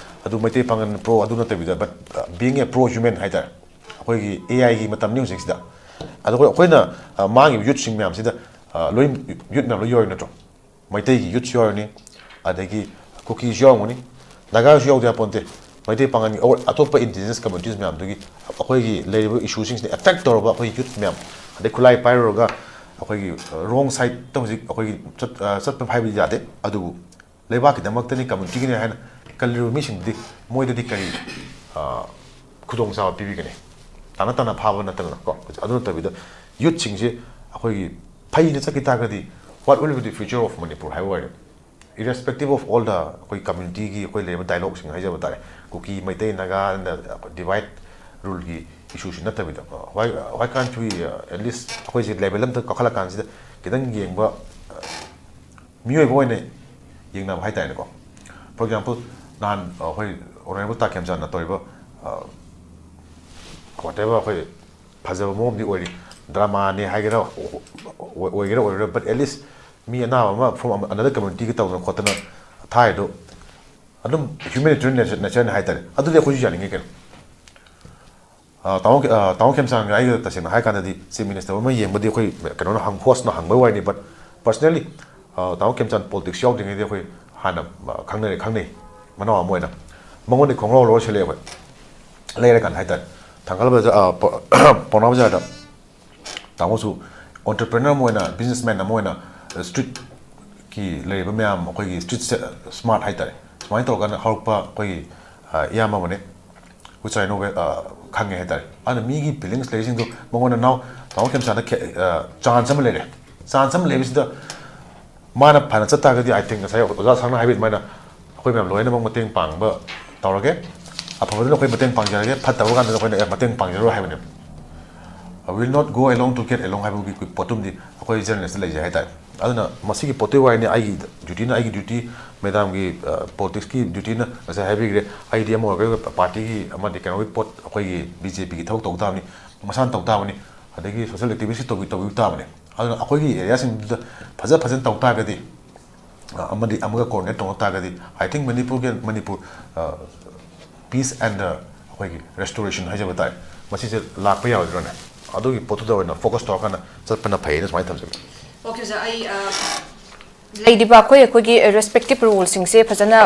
ꯑꯗꯨ ꯃꯩꯇꯩ ꯄꯥꯉꯟ ꯄ꯭ꯔꯣ ꯑꯗꯨ ꯅꯠꯇꯕꯤꯗ, but being a pro human ꯍꯥꯏꯇꯥꯔꯦ꯫ ꯑꯩꯈꯣꯏꯒꯤ ꯑꯦ ꯑꯥꯏꯒꯤ ꯃꯇꯝꯅꯤ ꯍꯧꯖꯤꯛꯁꯤꯗ꯫ ꯑꯗꯨꯒ ꯑꯩꯈꯣꯏꯅ ꯃꯥꯡꯉꯤꯕ ꯌꯨꯠꯁꯤꯡ ꯃꯌꯥꯝꯁꯤꯗ, ꯂꯣꯏ ꯌꯨꯠ ꯃꯌꯥꯝ ꯂꯣꯏ ꯌꯥꯎꯔꯤ ꯅꯠꯇ꯭ꯔꯣ? ꯃꯩꯇꯩꯒꯤ ꯌꯨꯠꯁꯨ ꯌꯥꯎꯔꯅꯤ, ꯑꯗꯒꯤ ꯀꯨꯀꯤꯁꯨ ꯌꯥꯎꯔꯝꯒꯅꯤ, ꯅꯥꯒꯥꯁꯨ ꯌꯥꯎꯗ ꯌꯥꯄꯣꯟꯇꯦ꯫ ꯃꯩꯇꯩ ꯄꯥꯉꯜꯒꯤ ꯑꯣꯔ ꯑꯇꯣꯞꯄ indigenous communities ꯃꯌꯥꯝꯗꯨꯒꯤ ꯑꯩꯈꯣꯏꯒꯤ ꯂꯩꯔꯤꯕ ꯏꯁꯨꯁꯤꯡꯁꯤꯅ ꯑꯦꯐꯦꯛ ꯇꯧꯔꯕ ꯑꯩꯈꯣꯏ ꯌꯨꯠ ꯃꯌꯥꯝ, ꯑꯗꯩ ꯈꯨꯠꯂꯥꯏ ꯄꯥꯏꯔꯨꯔꯒ ꯑꯩꯈꯣꯏꯒꯤ ꯔꯣꯡ ꯁꯥꯏꯗꯇ ꯍꯧꯖꯤꯛ ꯑꯩꯈꯣꯏꯒꯤ ꯆꯠ-, ꯑ, ꯆꯠꯄ ꯍꯥꯏꯕꯗꯤ ꯌꯥꯗꯦ꯫ ꯑꯗꯨꯕꯨ ꯂꯩꯕꯥꯛꯀꯤꯗꯃꯛꯇꯅꯤ, ꯀꯝꯃ꯭ꯌꯨꯅꯤꯇꯤꯒꯤꯅꯤ ꯍꯥꯏꯅ ꯀꯜꯂꯤꯕ ꯃꯤꯁꯤꯡꯗꯨꯗꯤ ꯃꯣꯏꯗꯗꯤ ꯀꯔꯤ, ꯑ, ꯈꯨꯗꯣꯡꯆꯥꯕ ꯄꯤꯕꯤꯒꯅꯤ? ꯇꯥꯅ ꯇꯥꯅ ꯐꯥꯕ ꯅꯠꯇꯅꯀꯣ꯫ ꯑꯗꯨ ꯅꯠꯇꯕꯤꯗ ꯌꯨꯠꯁꯤꯡꯁꯦ ꯑꯩꯈꯣꯏꯒꯤ ꯐꯩꯅ ꯆꯠꯈꯤ ꯇꯥꯔꯒꯗꯤ, what will be the future of Manipur ꯍꯥꯏꯕ ꯑꯣꯏꯔꯦ꯫ Irrespective of all the ꯑꯩꯈꯣꯏ ꯀꯝꯃ꯭ꯌꯨꯅꯤꯇꯤꯒꯤ ꯑꯩꯈꯣꯏ ꯂꯩꯔꯤꯕ ꯗꯥꯏꯂꯣꯛꯁꯤꯡ ꯍꯥꯏꯖꯕ ꯇꯥꯔꯦ, ꯀꯨꯀꯤ, ꯃꯩꯇꯩ, ꯅꯥꯒꯥ, ꯗꯤꯚꯥꯏꯠ ꯔꯨꯜꯒꯤ ꯏꯁꯨꯁꯤ ꯅꯠꯇꯕꯤꯗ, why, why can't we, uh, at least ꯑꯩꯈꯣꯏꯁꯦ ꯂꯦꯚꯦꯜ ꯑꯝꯇ ꯀꯥꯈꯠꯂꯀꯥꯟꯁꯤꯗ ꯈꯤꯇꯪ ꯌꯦꯡꯕ, uh, ꯃꯤꯑꯣꯏꯕ ꯑꯣꯏꯅ ꯌꯦꯡꯅꯕ ꯍꯥꯏꯇꯥꯔꯦꯅꯦꯀꯣ꯫ For example, ꯅꯍꯥꯟ, uh, ꯑꯩꯈꯣꯏ Honourable ꯇꯥ ꯈꯦꯝꯆꯥꯟꯅ ꯇꯧꯔꯤꯕ, uh, whatever ꯑꯩꯈꯣꯏ ꯐꯖꯕ ꯃꯑꯣꯡ ꯑꯃꯗꯤ ꯑꯣꯏꯔꯤ, ꯗ꯭ꯔꯃꯥꯅꯦ ꯍꯥꯏꯒꯦꯔꯥ, ꯑꯣꯏꯒꯦꯔꯥ ꯑꯣꯏꯔꯣꯏꯔꯥ, but at least ꯃꯤ ꯑꯅꯥꯕ ꯑꯃ from another communityꯒ ꯇꯧꯗꯅ ꯈꯣꯠꯇꯅ ꯊꯥꯏꯗꯣ ꯑꯗꯨꯝ humanitarian nature, natureꯅꯦ ꯍꯥꯏꯇꯥꯔꯦ꯫ ꯑꯗꯨꯗꯤ ꯑꯩꯈꯣꯏꯁꯨ ꯌꯥꯅꯤꯡꯉꯤ ꯀꯩꯅꯣ꯫ ꯑ, ꯇꯥꯃꯣ, ꯑ, ꯇꯥꯃꯣ ꯈꯦꯝꯆꯥꯟꯒ ꯑꯩꯒ ꯇꯁꯦꯡꯅ ꯍꯥꯏ ꯀꯥꯟꯗꯗꯤ Chief Minister ꯑꯃ ꯌꯦꯡꯕꯗꯤ ꯑꯩꯈꯣꯏ ꯀꯩꯅꯣꯅ ꯍꯪ-, hostꯅ ꯍꯪꯕꯩ ꯋꯥꯔꯤꯅꯤ, but personally, ꯑ, ꯇꯥꯃꯣ ꯈꯦꯝꯆꯥꯟ politics ꯌꯥꯎꯗ꯭ꯔꯤꯉꯩꯗꯤ ꯑꯩꯈꯣꯏ ꯍꯥꯟꯅ, ꯑ, ꯈꯪꯅꯔꯦ, ꯈꯪꯅꯩ, ꯃꯅꯥꯎ ꯑꯃ ꯑꯣꯏꯅ꯫ ꯃꯉꯣꯟꯗꯒꯤ ꯈꯣꯡꯒ꯭ꯔꯥꯎ ꯂꯧꯔ ꯁꯦꯠꯂꯛꯑꯦ ꯑꯩꯈꯣꯏ, ꯂꯩꯔꯀꯥꯟꯗ ꯍꯥꯏꯇꯥꯔꯦ꯫ ꯊꯪꯒꯥꯜ ꯕꯖꯥꯔ, ꯑ, ꯄ-, ꯄꯥꯎꯅꯥ ꯕꯖꯥꯔꯗ ꯇꯥꯃꯣꯁꯨ entrepreneur ꯑꯃ ꯑꯣꯏꯅ, businessman ꯑꯃ ꯑꯣꯏꯅ, streetꯀꯤ ꯂꯩꯔꯤꯕ ꯃꯌꯥꯝ, ꯑꯩꯈꯣꯏꯒꯤ street smart ꯍꯥꯏꯇꯥꯔꯦ, ꯁꯨꯃꯥꯏꯅ ꯇꯧꯔꯀꯥꯟꯗ ꯍꯧꯔꯛꯄ ꯑꯩꯈꯣꯏꯒꯤ, ꯑ, ꯏꯌꯥꯝꯕ ꯑꯃꯅꯦ, which I know, ꯑ, ꯈꯪꯉꯦ ꯍꯥꯏꯇꯥꯔꯦ꯫ ꯑꯗꯨꯅ ꯃꯤꯒꯤ feelings ꯂꯩꯔꯤꯁꯤꯡꯗꯣ ꯃꯉꯣꯟꯗ ꯅꯥꯎ, ꯇꯥꯃꯣ ꯈꯦꯝꯆꯥꯟꯗ ꯈꯦ-, ꯑ, chance ꯑꯃ ꯂꯩꯔꯦ꯫ Chance ꯑꯃ ꯂꯩꯕꯁꯤꯗ ꯃꯥꯅ ꯐꯅ ꯆꯠ ꯇꯥꯔꯒꯗꯤ, I think, ꯉꯁꯥꯏ ꯑꯣꯖꯥ ꯁꯥꯡꯅ ꯍꯥꯏꯕ ꯑꯗꯨꯃꯥꯏꯅ, ꯑꯩꯈꯣꯏ ꯃꯌꯥꯝ ꯂꯣꯏꯅꯃꯛ ꯃꯇꯦꯡ ꯄꯥꯡꯕ ꯇꯧꯔꯒꯦ꯫ ꯑꯐꯕꯗꯨꯅ ꯑꯩꯈꯣꯏ ꯃꯇꯦꯡ ꯄꯥꯡꯖꯔꯒꯦ, ꯐꯠꯇꯕ ꯀꯥꯟꯗꯅ ꯑꯩꯈꯣꯏꯅ, "ꯑꯦ, ꯃꯇꯦꯡ ꯄꯥꯡꯖꯔꯣꯏ" ꯍꯥꯏꯕꯅꯦꯕ꯫ "I will not go alone to get along" ꯍꯥꯏꯕꯒꯤ ꯄꯣꯠꯇꯨꯝꯗꯤ ꯑꯩꯈꯣꯏ journalistꯇ ꯂꯩꯖꯩ ꯍꯥꯏꯇꯥꯔꯦ꯫ ꯑꯗꯨꯅ ꯃꯁꯤꯒꯤ ꯄꯣꯠꯇꯨꯒꯤ ꯋꯥꯔꯤꯅꯤ꯫ ꯑꯩꯒꯤ dutyꯅ ꯑꯩꯒꯤ duty, madamꯒꯤ, ꯑ, politicsꯀꯤ dutyꯅ ꯉꯁꯥꯏ ꯍꯥꯏꯕꯤꯈ꯭ꯔꯦ꯫ ꯑꯩꯗꯤ ꯑꯃ ꯑꯣꯏꯔꯒ partyꯒꯤ ꯑꯃꯗꯤ ꯀꯩꯅꯣꯒꯤ ꯄꯣꯠ, ꯑꯩꯈꯣꯏꯒꯤ BJPꯒꯤ ꯊꯕꯛ ꯇꯧ ꯇꯥꯕꯅꯤ, ꯃꯁꯥꯅ ꯇꯧ ꯇꯥꯕꯅꯤ, ꯑꯗꯒꯤ social activistꯀꯤ ꯇꯧꯕꯤ-, ꯇꯧꯕꯤꯕ ꯇꯥꯕꯅꯤ꯫ ꯑꯗꯨꯅ ꯑꯩꯈꯣꯏꯒꯤ areaꯁꯤꯡꯗꯨꯗ ꯐꯖ ꯐꯖꯅ ꯇꯧ ꯇꯥꯔꯒꯗꯤ, ꯑ, ꯑꯃꯗꯤ ꯑꯃꯒ coordinate ꯇꯧꯅ ꯇꯥꯔꯒꯗꯤ, I think ꯃꯅꯤꯄꯨꯔꯒꯤ, ꯃꯅꯤꯄꯨꯔ, ꯑ, peace and, ꯑ, ꯑꯩꯈꯣꯏꯒꯤ restoration ꯍꯥꯏꯖꯕ ꯇꯥꯔꯦ, ꯃꯁꯤꯁꯦ ꯂꯥꯛꯄ ꯌꯥꯔꯣꯏꯗ꯭ꯔꯣꯅꯦ? ꯑꯗꯨꯒꯤ ꯄꯣꯠꯇꯨꯗ ꯑꯣꯏꯅ focus ꯇꯧꯔꯀꯥꯟꯗ ꯆꯠꯄꯅ ꯐꯩꯌꯦꯅ ꯁꯨꯃꯥꯏꯅ ꯊꯝꯖꯒꯦ꯫ Okay, sir, ꯑꯩ, ꯑ, ꯂꯩꯔꯤꯕ ꯑꯩꯈꯣꯏ, ꯑꯩꯈꯣꯏꯒꯤ respective roleꯁꯤꯡꯁꯦ ꯐꯖꯅ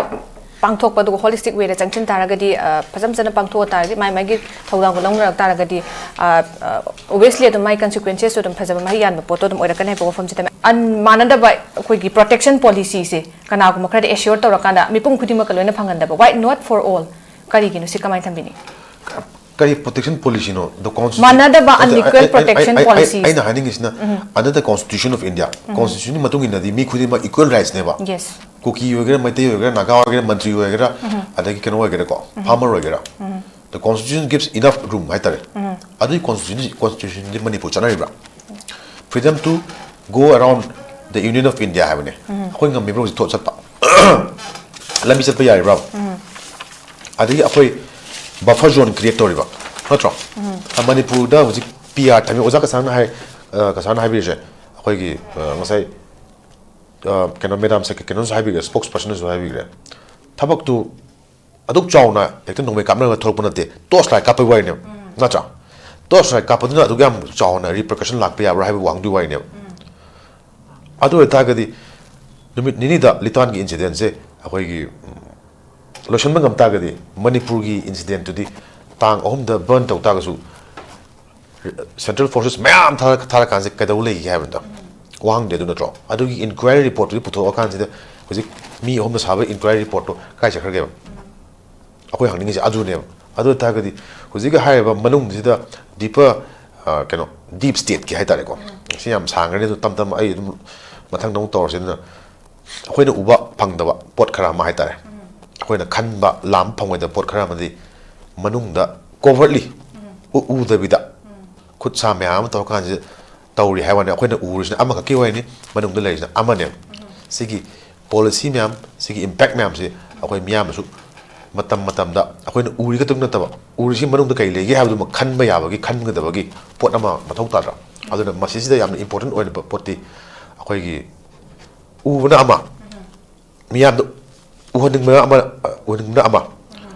ꯄꯥꯡꯊꯣꯛꯄ, ꯑꯗꯨꯒ holistic wayꯗ ꯆꯪꯁꯤꯟ ꯇꯥꯔꯒꯗꯤ, ꯑ, ꯐꯖ ꯐꯖꯅ ꯄꯥꯡꯊꯣꯛꯑ ꯇꯥꯔꯒꯗꯤ, ꯃꯥꯏ ꯃꯥꯏꯒꯤ ꯊꯧꯗꯥꯡꯗꯣ ꯂꯧꯅꯔꯛ ꯇꯥꯔꯒꯗꯤ, ꯑ, ꯑ, obviously ꯑꯗꯨꯝ ꯃꯥꯏ consequencesꯁꯨ ꯑꯗꯨꯝ ꯐꯖꯕ ꯃꯍꯩ ꯌꯥꯟꯕ ꯄꯣꯠꯇꯣ ꯑꯗꯨꯝ ꯑꯣꯏꯔꯛꯀꯅꯤ ꯍꯥꯏꯕ ꯋꯥꯐꯝꯁꯤꯗ, ꯑꯟ-, ꯃꯥꯟꯅꯗꯕ ꯑꯩꯈꯣꯏꯒꯤ protection policyꯁꯦ ꯀꯅꯥꯒꯨꯝꯕ ꯈꯔꯗ assure ꯇꯧꯔꯀꯥꯟꯗ ꯃꯤꯄꯨꯝ ꯈꯨꯗꯤꯡꯃꯛꯀ ꯂꯣꯏꯅ ꯐꯪꯍꯟꯗꯕ, why not for all? ꯀꯔꯤꯒꯤꯅꯣ ꯁꯤ? ꯀꯃꯥꯏꯅ ꯊꯝꯕꯤꯅꯤ? ꯀꯔꯤ protection policyꯅꯣ? The constitution- ꯃꯥꯟꯅꯗꯕ ꯑꯗ- unequal ꯑꯩ- ꯑꯩ- protection ꯑꯩ- ꯑꯩ- policies. ꯑꯩꯅ ꯍꯥꯏꯅꯤꯡꯉꯤꯁꯤꯅ, under the constitution of India, constitutionꯒꯤ ꯃꯇꯨꯡ ꯏꯟꯅꯗꯤ ꯃꯤ ꯈꯨꯗꯤꯡꯃꯛ equal rightsꯅꯦꯕ꯫ Yes. ꯀꯨꯀꯤ ꯑꯣꯏꯒꯦꯔꯥ, ꯃꯩꯇꯩ ꯑꯣꯏꯒꯦꯔꯥ, ꯅꯥꯒꯥ ꯑꯣꯏꯒꯦꯔꯥ, ꯃꯟꯇ꯭ꯔꯤ ꯑꯣꯏꯒꯦꯔꯥ, ꯑꯗꯒꯤ ꯀꯩꯅꯣ ꯑꯣꯏꯒꯦꯔꯥꯀꯣ, farmer ꯑꯣꯏꯒꯦꯔꯥ, the constitution gives enough room ꯍꯥꯏꯇꯥꯔꯦ꯫ ꯑꯗꯨꯒꯤ constitution constitutionꯗꯤ Manipur ꯆꯠꯅꯔꯤꯕ꯭ꯔꯥ? Freedom to go around the Union of India ꯍꯥꯏꯕꯅꯦ꯫ ꯑꯩꯈꯣꯏ ꯉꯝꯃꯤꯕ꯭ꯔꯥ ꯍꯧꯖꯤꯛ ꯊꯣꯛ ꯆꯠꯄ? ꯂꯝꯕꯤ ꯆꯠꯄ ꯌꯥꯔꯤꯕ꯭ꯔꯥ? ꯑꯗꯒꯤ ꯑꯩꯈꯣꯏ buffer zone create ꯇꯧꯔꯤꯕ ꯅꯠꯇ꯭ꯔꯣ? ꯃꯅꯤꯄꯨꯔꯗ ꯍꯧꯖꯤꯛ P R ꯊꯝꯃꯤ꯫ ꯑꯣꯖꯥ ꯀꯁꯥꯔꯅ ꯍꯥꯏ, ꯑ, ꯀꯁꯥꯔꯅ ꯍꯥꯏꯕꯤꯔꯤꯁꯦ, ꯑꯩꯈꯣꯏꯒꯤ, ꯑ, ꯉꯁꯥꯏ, ꯑ, ꯀꯩꯅꯣ, madam secretary ꯀꯩꯅꯣꯅꯁꯨ ꯍꯥꯏꯕꯤꯈ꯭ꯔꯦ, spokespersonꯅꯁꯨ ꯍꯥꯏꯕꯤꯈ꯭ꯔꯦ, ꯊꯕꯛꯇꯨ ꯑꯗꯨꯛ ꯆꯥꯎꯅ ꯍꯦꯛꯇ ꯅꯣꯡꯃꯩ ꯀꯥꯞꯅꯔꯒ ꯊꯣꯛꯂꯛꯄ ꯅꯠꯇꯦ, torch light ꯀꯥꯞꯄꯒꯤ ꯋꯥꯔꯤꯅꯦꯕ, ꯅꯠꯇ꯭ꯔꯥ? Torch light ꯀꯥꯞꯄꯗꯨꯅ ꯑꯗꯨꯛ ꯌꯥꯝ ꯆꯥꯎꯅ repercussion ꯂꯥꯛꯄ ꯌꯥꯕ꯭ꯔꯥ ꯍꯥꯏꯕꯒꯤ ꯋꯥꯍꯪꯗꯨꯒꯤ ꯋꯥꯔꯤꯅꯦꯕ꯫ ꯑꯗꯨ ꯑꯣꯏꯇꯥꯔꯒꯗꯤ ꯅꯨꯃꯤꯠ ꯅꯤꯅꯤꯗ ꯂꯤꯇꯥꯟꯒꯤ incidentꯁꯦ ꯑꯩꯈꯣꯏꯒꯤ, ꯎꯝ, ꯂꯣꯏꯁꯤꯟꯕ ꯉꯝ ꯇꯥꯔꯒꯗꯤ, ꯃꯅꯤꯄꯨꯔꯒꯤ incidentꯇꯨꯗꯤ ꯇꯥꯡ ꯑꯍꯨꯝꯗ burn ꯇꯧ ꯇꯥꯔꯒꯁꯨ, central forces ꯃꯌꯥꯝ ꯊꯥꯔ-, ꯊꯥꯔꯀꯥꯟꯁꯤꯗ ꯀꯩꯗꯧ ꯂꯩꯒꯦ ꯍꯥꯏꯕꯗꯣ ꯋꯥꯍꯪꯗꯤ ꯑꯗꯨ ꯅꯠꯇ꯭ꯔꯣ? ꯑꯗꯨꯒꯤ inquiry reportꯇꯨꯗꯤ ꯄꯨꯊꯣꯛꯑꯀꯥꯟꯁꯤꯗ ꯍꯧꯖꯤꯛ ꯃꯤ ꯑꯍꯨꯝꯅ ꯁꯥꯕ inquiry reportꯇꯣ ꯀꯥꯏ ꯆꯠꯈ꯭ꯔꯒꯦꯕ? ꯑꯩꯈꯣꯏ ꯍꯪꯅꯤꯡꯉꯤꯁꯦ ꯑꯗꯨꯅꯦꯕ꯫ ꯑꯗꯨ ꯑꯣꯏꯇꯥꯔꯒꯗꯤ ꯍꯧꯖꯤꯛꯀꯤ ꯍꯥꯏꯔꯤꯕ ꯃꯅꯨꯡꯁꯤꯗ deeper, ꯑ, ꯀꯩꯅꯣ, deep stateꯀꯤ ꯍꯥꯏꯇꯥꯔꯦꯀꯣ, ꯁꯤ ꯌꯥꯝ ꯁꯥꯡꯈ꯭ꯔꯅꯤ, ꯑꯗꯨ ꯇꯞ ꯇꯞꯅ ꯑꯩ ꯑꯗꯨꯝ ꯃꯊꯪꯗ ꯑꯃꯨꯛ ꯇꯧꯔꯁꯦ꯫ ꯑꯗꯨꯅ ꯑꯩꯈꯣꯏꯅ ꯎꯕ ꯐꯪꯗꯕ ꯄꯣꯠ ꯈꯔ ꯑꯃ ꯍꯥꯏꯇꯥꯔꯦ, ꯑꯩꯈꯣꯏꯅ ꯈꯟꯕ ꯂꯥꯝꯕ ꯐꯪꯉꯣꯏꯗꯕ ꯄꯣꯠ ꯈꯔ ꯑꯃꯗꯤ ꯃꯅꯨꯡꯗ covertly ꯎ-, ꯎꯗꯕꯤꯗ ꯈꯨꯠ ꯁꯥ ꯃꯌꯥꯝ ꯑꯃ ꯇꯧꯔꯀꯥꯟꯁꯤꯗ ꯇꯧꯔꯤ ꯍꯥꯏ ꯋꯥꯅꯤ꯫ ꯑꯩꯈꯣꯏꯅ ꯎꯔꯤꯁꯤꯅ ꯑꯃꯈꯛꯀꯤ ꯋꯥꯔꯤꯅꯤ, ꯃꯅꯨꯡꯗ ꯂꯩꯔꯤꯁꯤꯅ ꯑꯃꯅꯦꯕ꯫ ꯁꯤꯒꯤ policy ꯃꯌꯥꯝ, ꯁꯤꯒꯤ impact ꯃꯌꯥꯝꯁꯤ ꯑꯩꯈꯣꯏ ꯃꯤꯌꯥꯝꯅꯁꯨ ꯃꯇꯝ ꯃꯇꯝꯗ ꯑꯩꯈꯣꯏꯅ ꯎꯔꯤꯈꯛꯇꯪ ꯅꯠꯇꯕ, ꯎꯔꯤꯁꯤ ꯃꯅꯨꯡꯗ ꯀꯩ ꯂꯩꯒꯦ ꯍꯥꯏꯕꯗꯨꯃ ꯈꯟꯕ ꯌꯥꯕꯒꯤ, ꯈꯟꯒꯗꯕꯒꯤ ꯄꯣꯠ ꯑꯃ ꯃꯊꯧ ꯇꯥꯗ꯭ꯔꯥ? ꯑꯗꯨꯅ ꯃꯁꯤꯁꯤꯗ ꯌꯥꯝꯅ important ꯑꯣꯏꯕ ꯄꯣꯠꯇꯤ ꯑꯩꯈꯣꯏꯒꯤ ꯎꯕꯅ ꯑꯃ, ꯃꯤꯌꯥꯝꯗ ꯎꯍꯟꯅꯤꯡꯕ ꯑꯃ, ꯎꯍꯟꯅꯤꯡꯕꯅ ꯑꯃ,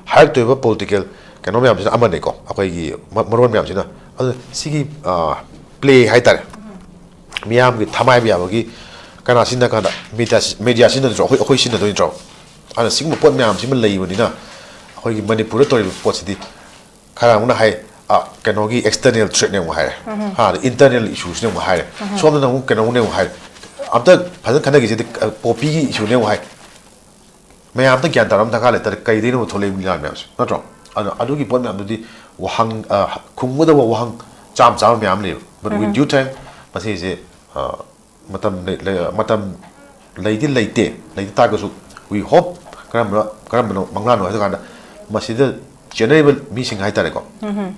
ꯍꯥꯏꯔꯛꯇꯣꯏꯕ ꯄꯣꯂꯤꯇꯤꯀꯦꯜ ꯀꯩꯅꯣ ꯃꯌꯥꯝꯁꯤꯅ ꯑꯃꯅꯤꯀꯣ, ꯑꯩꯈꯣꯏꯒꯤ ꯃ- ꯃꯔꯣꯟ ꯃꯌꯥꯝꯁꯤꯅ꯫ ꯑꯗꯨ ꯁꯤꯒꯤ ꯄ꯭ꯂꯦ ꯍꯥꯏꯇꯥꯔꯦ, ꯃꯤꯌꯥꯝꯒꯤ ꯊꯃꯥꯏꯕ ꯌꯥꯕꯒꯤ ꯀꯅꯥ ꯁꯤꯖꯤꯟꯅ ꯀꯥꯟꯗ? ꯃꯦꯗꯤꯌꯥ, ꯃꯦꯗꯤꯌꯥ ꯁꯤꯖꯤꯟꯅꯗ꯭ꯔꯣ? ꯑꯩꯈꯣꯏ, ꯑꯩꯈꯣꯏ ꯁꯤꯖꯤꯟꯅꯗꯣꯏ ꯅꯠꯇ꯭ꯔꯣ? ꯑꯗꯨꯅ ꯁꯤꯒꯨꯝꯕ ꯄꯣꯠ ꯃꯌꯥꯝꯁꯤꯃ ꯂꯩꯕꯅꯤꯅ ꯑꯩꯈꯣꯏꯒꯤ ꯃꯅꯤꯄꯨꯔꯗ ꯇꯧꯔꯤꯕ ꯄꯣꯠꯁꯤꯗꯤ ꯈꯔ ꯑꯃꯅ ꯍꯥꯏ, ꯑ, ꯀꯩꯅꯣꯒꯤ ꯑꯦꯛꯁꯇꯔꯅꯦꯜ ꯊ꯭ꯔꯦꯠꯅꯦ ꯑꯃꯨꯛ ꯍꯥꯏꯔꯦ, ꯑꯗ ꯏꯟꯇꯔꯅꯦꯜ ꯏꯁꯨꯁꯤꯅꯦ ꯑꯃꯨꯛ ꯍꯥꯏꯔꯦ, ꯁꯣꯝꯗꯅ ꯑꯃꯨꯛ ꯀꯩꯅꯣꯅꯦ ꯑꯃꯨꯛ ꯍꯥꯏꯔꯦ꯫ ꯑꯝꯇ ꯐꯖꯅ ꯈꯟꯅꯈꯤꯁꯤꯗꯤ, ꯑ, ꯄꯣꯄꯤꯒꯤ ꯏꯁꯨꯅꯦ ꯑꯃꯨꯛ ꯍꯥꯏ꯫ ꯃꯌꯥꯝ ꯑꯝꯇ ꯒ꯭ꯌꯥꯟ ꯇꯥꯕ ꯑꯃ ꯗꯔꯀꯥꯔ ꯂꯩꯇꯥꯔꯦ, ꯀꯩꯗꯩꯅꯣ ꯊꯣꯛꯂꯛꯏꯕ ꯂꯤꯂꯥ ꯃꯌꯥꯝꯁꯦ, ꯅꯠꯇ꯭ꯔꯣ? ꯑꯗꯣ ꯑꯗꯨꯒꯤ ꯄꯣꯠ ꯃꯌꯥꯝꯗꯨꯗꯤ ꯋꯥꯍꯪ, ꯑ, ꯈꯨꯝꯒꯗꯕ ꯋꯥꯍꯪ ꯆꯥꯝ ꯆꯥꯝꯃ ꯃꯌꯥꯝ ꯂꯩꯌꯦꯕ, but with due time ꯃꯁꯤꯁꯦ, ꯑ, ꯃꯇꯝ ꯂꯩ-, ꯂꯩ-, ꯃꯇꯝ ꯂꯩꯗꯤ ꯂꯩꯇꯦ꯫ ꯂꯩꯇ ꯇꯥꯔꯒꯁꯨ, we hope, ꯀꯔꯝꯕ, ꯀꯔꯝꯕꯅꯣ ꯃꯪꯂꯥꯟꯅꯣ ꯍꯥꯏꯕ ꯀꯥꯟꯗ, ꯃꯁꯤꯗ ꯆꯦꯟꯅꯔꯤꯕ ꯃꯤꯁꯤꯡ ꯍꯥꯏꯇꯥꯔꯦꯀꯣ,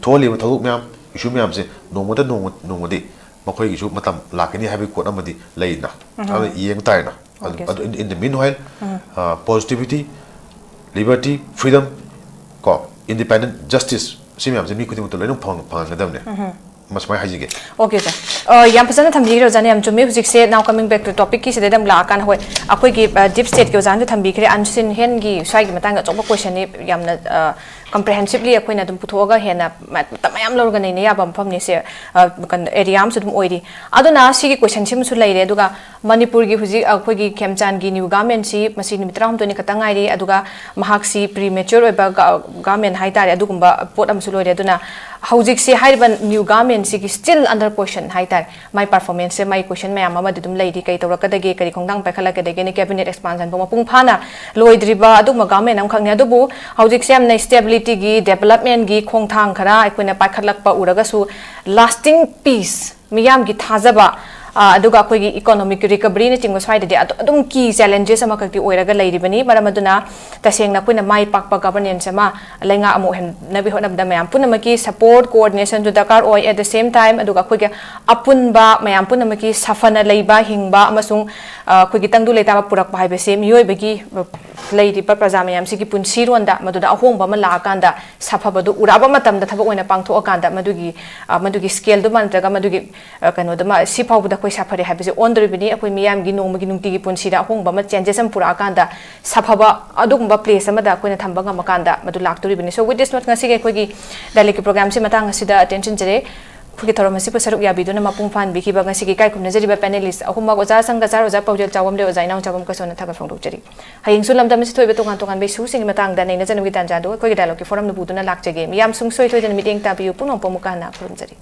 ꯊꯣꯛꯍꯜꯂꯤꯕ ꯊꯧꯗꯣꯛ ꯃꯌꯥꯝ, ꯏꯁꯨ ꯃꯌꯥꯝꯁꯦ ꯅꯣꯡꯃꯗ ꯅꯣꯡꯃ, ꯅꯣꯡꯃꯗꯤ ꯃꯈꯣꯏꯒꯤꯁꯨ ꯃꯇꯝ ꯂꯥꯛꯀꯅꯤ ꯍꯥꯏꯕꯒꯤ ꯀꯣꯠ ꯑꯃꯗꯤ ꯂꯩꯗꯅ, ꯑꯗꯨꯅ ꯌꯦꯡ ꯇꯥꯔꯦꯅ꯫ ꯑꯗꯨ, okay, ꯑꯗꯨ, in, in the meanwhile, uh, positivity, liberty, freedom, ꯀꯣ, independent justice, ꯁꯤ ꯃꯌꯥꯝꯁꯦ ꯃꯤ ꯈꯨꯗꯤꯡꯃꯛꯇ ꯂꯣꯏꯅ ꯐꯪ-, ꯐꯪꯍꯟꯒꯗꯕꯅꯦ꯫ ꯃꯁꯨꯃꯥꯏꯅ ꯍꯥꯏꯖꯒꯦ꯫ Okay, sir. ꯑ, ꯌꯥꯝ ꯐꯖꯅ ꯊꯝꯕꯤꯈ꯭ꯔꯦ ꯑꯣꯖꯥꯅ, ꯌꯥꯝ ꯆꯨꯝꯃꯤ꯫ ꯍꯧꯖꯤꯛꯁꯦ, now coming back to topic ꯀꯤꯁꯤꯗ ꯑꯗꯨꯝ ꯂꯥꯛꯑꯀꯥꯟꯗ, ꯍꯣꯏ, ꯑꯩꯈꯣꯏꯒꯤ, ꯑ, ꯗꯤꯞ ꯁ꯭ꯇꯦꯠꯀꯤ ꯑꯣꯖꯥꯅꯁꯨ ꯊꯝꯕꯤꯈ꯭ꯔꯦ, unseen hand ꯒꯤ ꯁ꯭ꯋꯥꯏꯒꯤ ꯃꯇꯥꯡꯗ ꯑꯆꯧꯕ question ꯅꯤ, ꯌꯥꯝꯅ, ꯑ, comprehensively ꯑꯩꯈꯣꯏꯅ ꯑꯗꯨꯝ ꯄꯨꯊꯣꯛꯑꯒ ꯍꯦꯟꯅ ꯃ-, ꯃꯇꯝ ꯃꯌꯥꯝ ꯂꯧꯔꯒ ꯅꯩꯅ ꯌꯥꯕ ꯃꯐꯝꯅꯤ ꯁꯦ, ꯑ, ꯀꯩꯅꯣ, area ꯑꯃꯁꯨ ꯑꯗꯨꯝ ꯑꯣꯏꯔꯤ꯫ ꯑꯗꯨꯅ ꯁꯤꯒꯤ question ꯁꯤꯃꯁꯨ ꯂꯩꯔꯦ꯫ ꯑꯗꯨꯒ ꯃꯅꯤꯄꯨꯔꯒꯤ ꯍꯧꯖꯤꯛ ꯑꯩꯈꯣꯏꯒꯤ ꯈꯦꯝꯆꯥꯟꯒꯤ new government ꯁꯤ ꯃꯁꯤ ꯅꯨꯃꯤꯠ ꯇꯔꯥꯍꯨꯝꯗꯣꯏꯅꯤ ꯈꯛꯇ ꯉꯥꯏꯔꯤ, ꯑꯗꯨꯒ ꯃꯍꯥꯛꯁꯤ premature ꯑꯣꯏꯕ ꯒ-, government ꯍꯥꯏꯇꯥꯔꯦ, ꯑꯗꯨꯒꯨꯝꯕ ꯄꯣꯠ ꯑꯃꯁꯨ ꯂꯣꯏꯔꯦ꯫ ꯑꯗꯨꯅ ꯍꯧꯖꯤꯛꯁꯤ ꯍꯥꯏꯔꯤꯕ new government ꯁꯤꯒꯤ still under question ꯍꯥꯏꯇꯥꯔꯦ, ꯃꯥꯏ performance ꯁꯦ, ꯃꯥꯏ question ꯃꯌꯥꯝ ꯑꯃꯗꯤ ꯑꯗꯨꯝ ꯂꯩꯔꯤ꯫ ꯀꯩ ꯇꯧꯔꯛꯀꯗꯒꯦ, ꯀꯔꯤ ꯈꯣꯡꯊꯥꯡ ꯄꯥꯏꯈꯠꯂꯛꯀꯗꯒꯦꯅ cabinet expansion ꯐꯥꯎ ꯃꯄꯨꯡ ꯐꯥꯅ ꯂꯣꯏꯗ꯭ꯔꯤꯕ ꯑꯗꯨꯒꯨꯝꯕ government ꯑꯃꯈꯛꯅꯤ꯫ ꯑꯗꯨꯕꯨ ꯍꯧꯖꯤꯛꯁꯦ ꯌꯥꯝꯅ stability ꯒꯤ, development ꯒꯤ ꯈꯣꯡꯊꯥꯡ ꯈꯔ ꯑꯩꯈꯣꯏꯅ ꯄꯥꯏꯈꯠꯂꯛꯄ ꯎꯔꯒꯁꯨ, lasting peace, ꯃꯤꯌꯥꯝꯒꯤ ꯊꯥꯖꯕ, ꯑ, ꯑꯗꯨꯒ ꯑꯩꯈꯣꯏꯒꯤ economic recovery ꯅꯆꯤꯡꯕ ꯁ꯭ꯋꯥꯏꯗꯗꯤ ꯑꯗꯨ-, ꯑꯗꯨꯝ key challenges ꯑꯃꯈꯛꯇꯤ ꯑꯣꯏꯔꯒ ꯂꯩꯔꯤꯕꯅꯤ꯫ ꯃꯔꯝ ꯑꯗꯨꯅ ꯇꯁꯦꯡꯅ ꯑꯩꯈꯣꯏꯅ ꯃꯥꯏ ꯄꯥꯛꯄ governance ꯑꯃ ꯂꯩꯉꯥꯛ ꯑꯃ ꯑꯣꯏꯍꯟꯅꯕ ꯍꯣꯠꯅꯕꯗ ꯃꯌꯥꯝ ꯄꯨꯝꯅꯃꯛꯀꯤ support, coordination ꯁꯨ ꯗꯔꯀꯥꯔ ꯑꯣꯏ꯫ At the same time, ꯑꯗꯨꯒ ꯑꯩꯈꯣꯏꯒꯤ ꯑꯄꯨꯟꯕ ꯃꯌꯥꯝ ꯄꯨꯝꯅꯃꯛꯀꯤ ꯁꯥꯐꯅ ꯂꯩꯕ, ꯍꯤꯡꯕ ꯑꯃꯁꯨꯡ, ꯑ, ꯑꯩꯈꯣꯏꯒꯤ ꯇꯪꯗꯨ ꯂꯩꯇꯥꯕ ꯄꯨꯔꯛꯄ ꯍꯥꯏꯕꯁꯤ ꯃꯤꯑꯣꯏꯕꯒꯤ, ꯑ, ꯂꯩꯔꯤꯕ ꯄ꯭ꯔꯖꯥ ꯃꯌꯥꯝꯁꯤꯒꯤ ꯄꯨꯟꯁꯤꯔꯣꯟꯗ ꯃꯗꯨꯗ ꯑꯍꯣꯡꯕ ꯑꯃ ꯂꯥꯛꯑꯀꯥꯟꯗ, ꯁꯥꯐꯕꯗꯨ ꯎꯔꯛꯑꯕ ꯃꯇꯝꯗ ꯊꯕꯛ ꯑꯣꯏꯅ ꯄꯥꯡꯊꯣꯛꯑꯀꯥꯟꯗ ꯃꯗꯨꯒꯤ, ꯑ, ꯃꯗꯨꯒꯤ ꯁ꯭ꯀꯦꯜꯗꯨꯃ ꯅꯠꯇ꯭ꯔꯒ ꯃꯗꯨꯒꯤ, ꯑ, ꯀꯩꯅꯣꯗꯨꯃ ꯁꯤ ꯐꯥꯎꯕꯗ ꯑꯩꯈꯣꯏ ꯁꯥꯐꯔꯦ ꯍꯥꯏꯕꯁꯦ ꯑꯣꯟꯗꯣꯔꯤꯕꯅꯤ꯫ ꯑꯩꯈꯣꯏ ꯃꯤꯌꯥꯝꯒꯤ ꯅꯣꯡꯃꯒꯤ ꯅꯨꯡꯇꯤꯒꯤ ꯄꯨꯟꯁꯤꯗ ꯑꯍꯣꯡꯕ ꯑꯃ, ꯆꯦꯟꯖꯦꯁ ꯑꯃ ꯄꯨꯔꯛꯑꯀꯥꯟꯗ ꯁꯥꯐꯕ ꯑꯗꯨꯒꯨꯝꯕ ꯄ꯭ꯂꯦꯁ ꯑꯃꯗ ꯑꯩꯈꯣꯏꯅ ꯊꯝꯕ ꯉꯝꯃꯀꯥꯟꯗ ꯃꯗꯨ ꯂꯥꯛꯇꯣꯔꯤꯕꯅꯤ꯫ So with this note, ꯉꯁꯤꯒꯤ ꯑꯩꯈꯣꯏꯒꯤ ꯗꯥꯏꯂꯦꯛꯀꯤ ꯄ꯭ꯔꯣꯒ꯭ꯔꯥꯝꯁꯤ ꯃꯇꯥꯡ ꯑꯁꯤꯗ ꯇꯦꯟꯁꯤꯟꯖꯔꯦ꯫ ꯑꯩꯈꯣꯏꯒꯤ ꯊꯧꯔꯝ ꯑꯁꯤꯕꯨ ꯁꯔꯨꯛ ꯌꯥꯕꯤꯗꯨꯅ ꯃꯄꯨꯡ ꯐꯥꯍꯟꯕꯤꯈꯤꯕ ꯉꯁꯤꯒꯤ ꯏꯀꯥꯏ ꯈꯨꯝꯅꯖꯔꯤꯕ ꯄꯦꯅꯦꯂꯤꯁ ꯑꯍꯨꯝꯃꯛ, ꯑꯣꯖꯥ ꯁꯪꯒ ꯁꯥꯔ, ꯑꯣꯖꯥ ꯄꯥꯎꯖꯦꯜ ꯆꯥꯎꯕꯝꯂꯦ, ꯑꯣꯖꯥ ꯏꯅꯥꯎ ꯆꯥꯎꯕꯝ ꯀꯁꯣꯟꯅ ꯊꯥꯒꯠ ꯐꯣꯡꯗꯣꯛꯆꯔꯤ꯫ ꯍꯌꯦꯡꯁꯨ ꯂꯝꯗꯝ ꯑꯁꯤ ꯊꯣꯛꯏꯕ ꯇꯣꯉꯥꯟ ꯇꯣꯉꯥꯟꯕ ꯏꯁꯨꯁꯤꯡꯒꯤ ꯃꯇꯥꯡꯗ ꯅꯩꯅꯖꯅꯕꯒꯤ ꯇꯥꯟꯖꯥꯗꯨ ꯑꯩꯈꯣꯏꯒꯤ ꯗꯥꯏꯂꯣꯛꯀꯤ ꯐꯣꯔꯝꯅ ꯄꯨꯗꯨꯅ ꯂꯥꯛꯆꯒꯦ꯫ ꯃꯤꯌꯥꯝ ꯁꯨꯡꯁꯣꯏ ꯁꯣꯏꯗꯅ ꯃꯤꯠꯌꯦꯡ ꯇꯥꯕꯤꯌꯨ꯫ ꯄꯨꯝꯅꯃꯛꯄꯨ ꯑꯃꯨꯛꯀ ꯍꯟꯅ ꯈꯨꯔꯨꯝꯖꯔꯤ꯫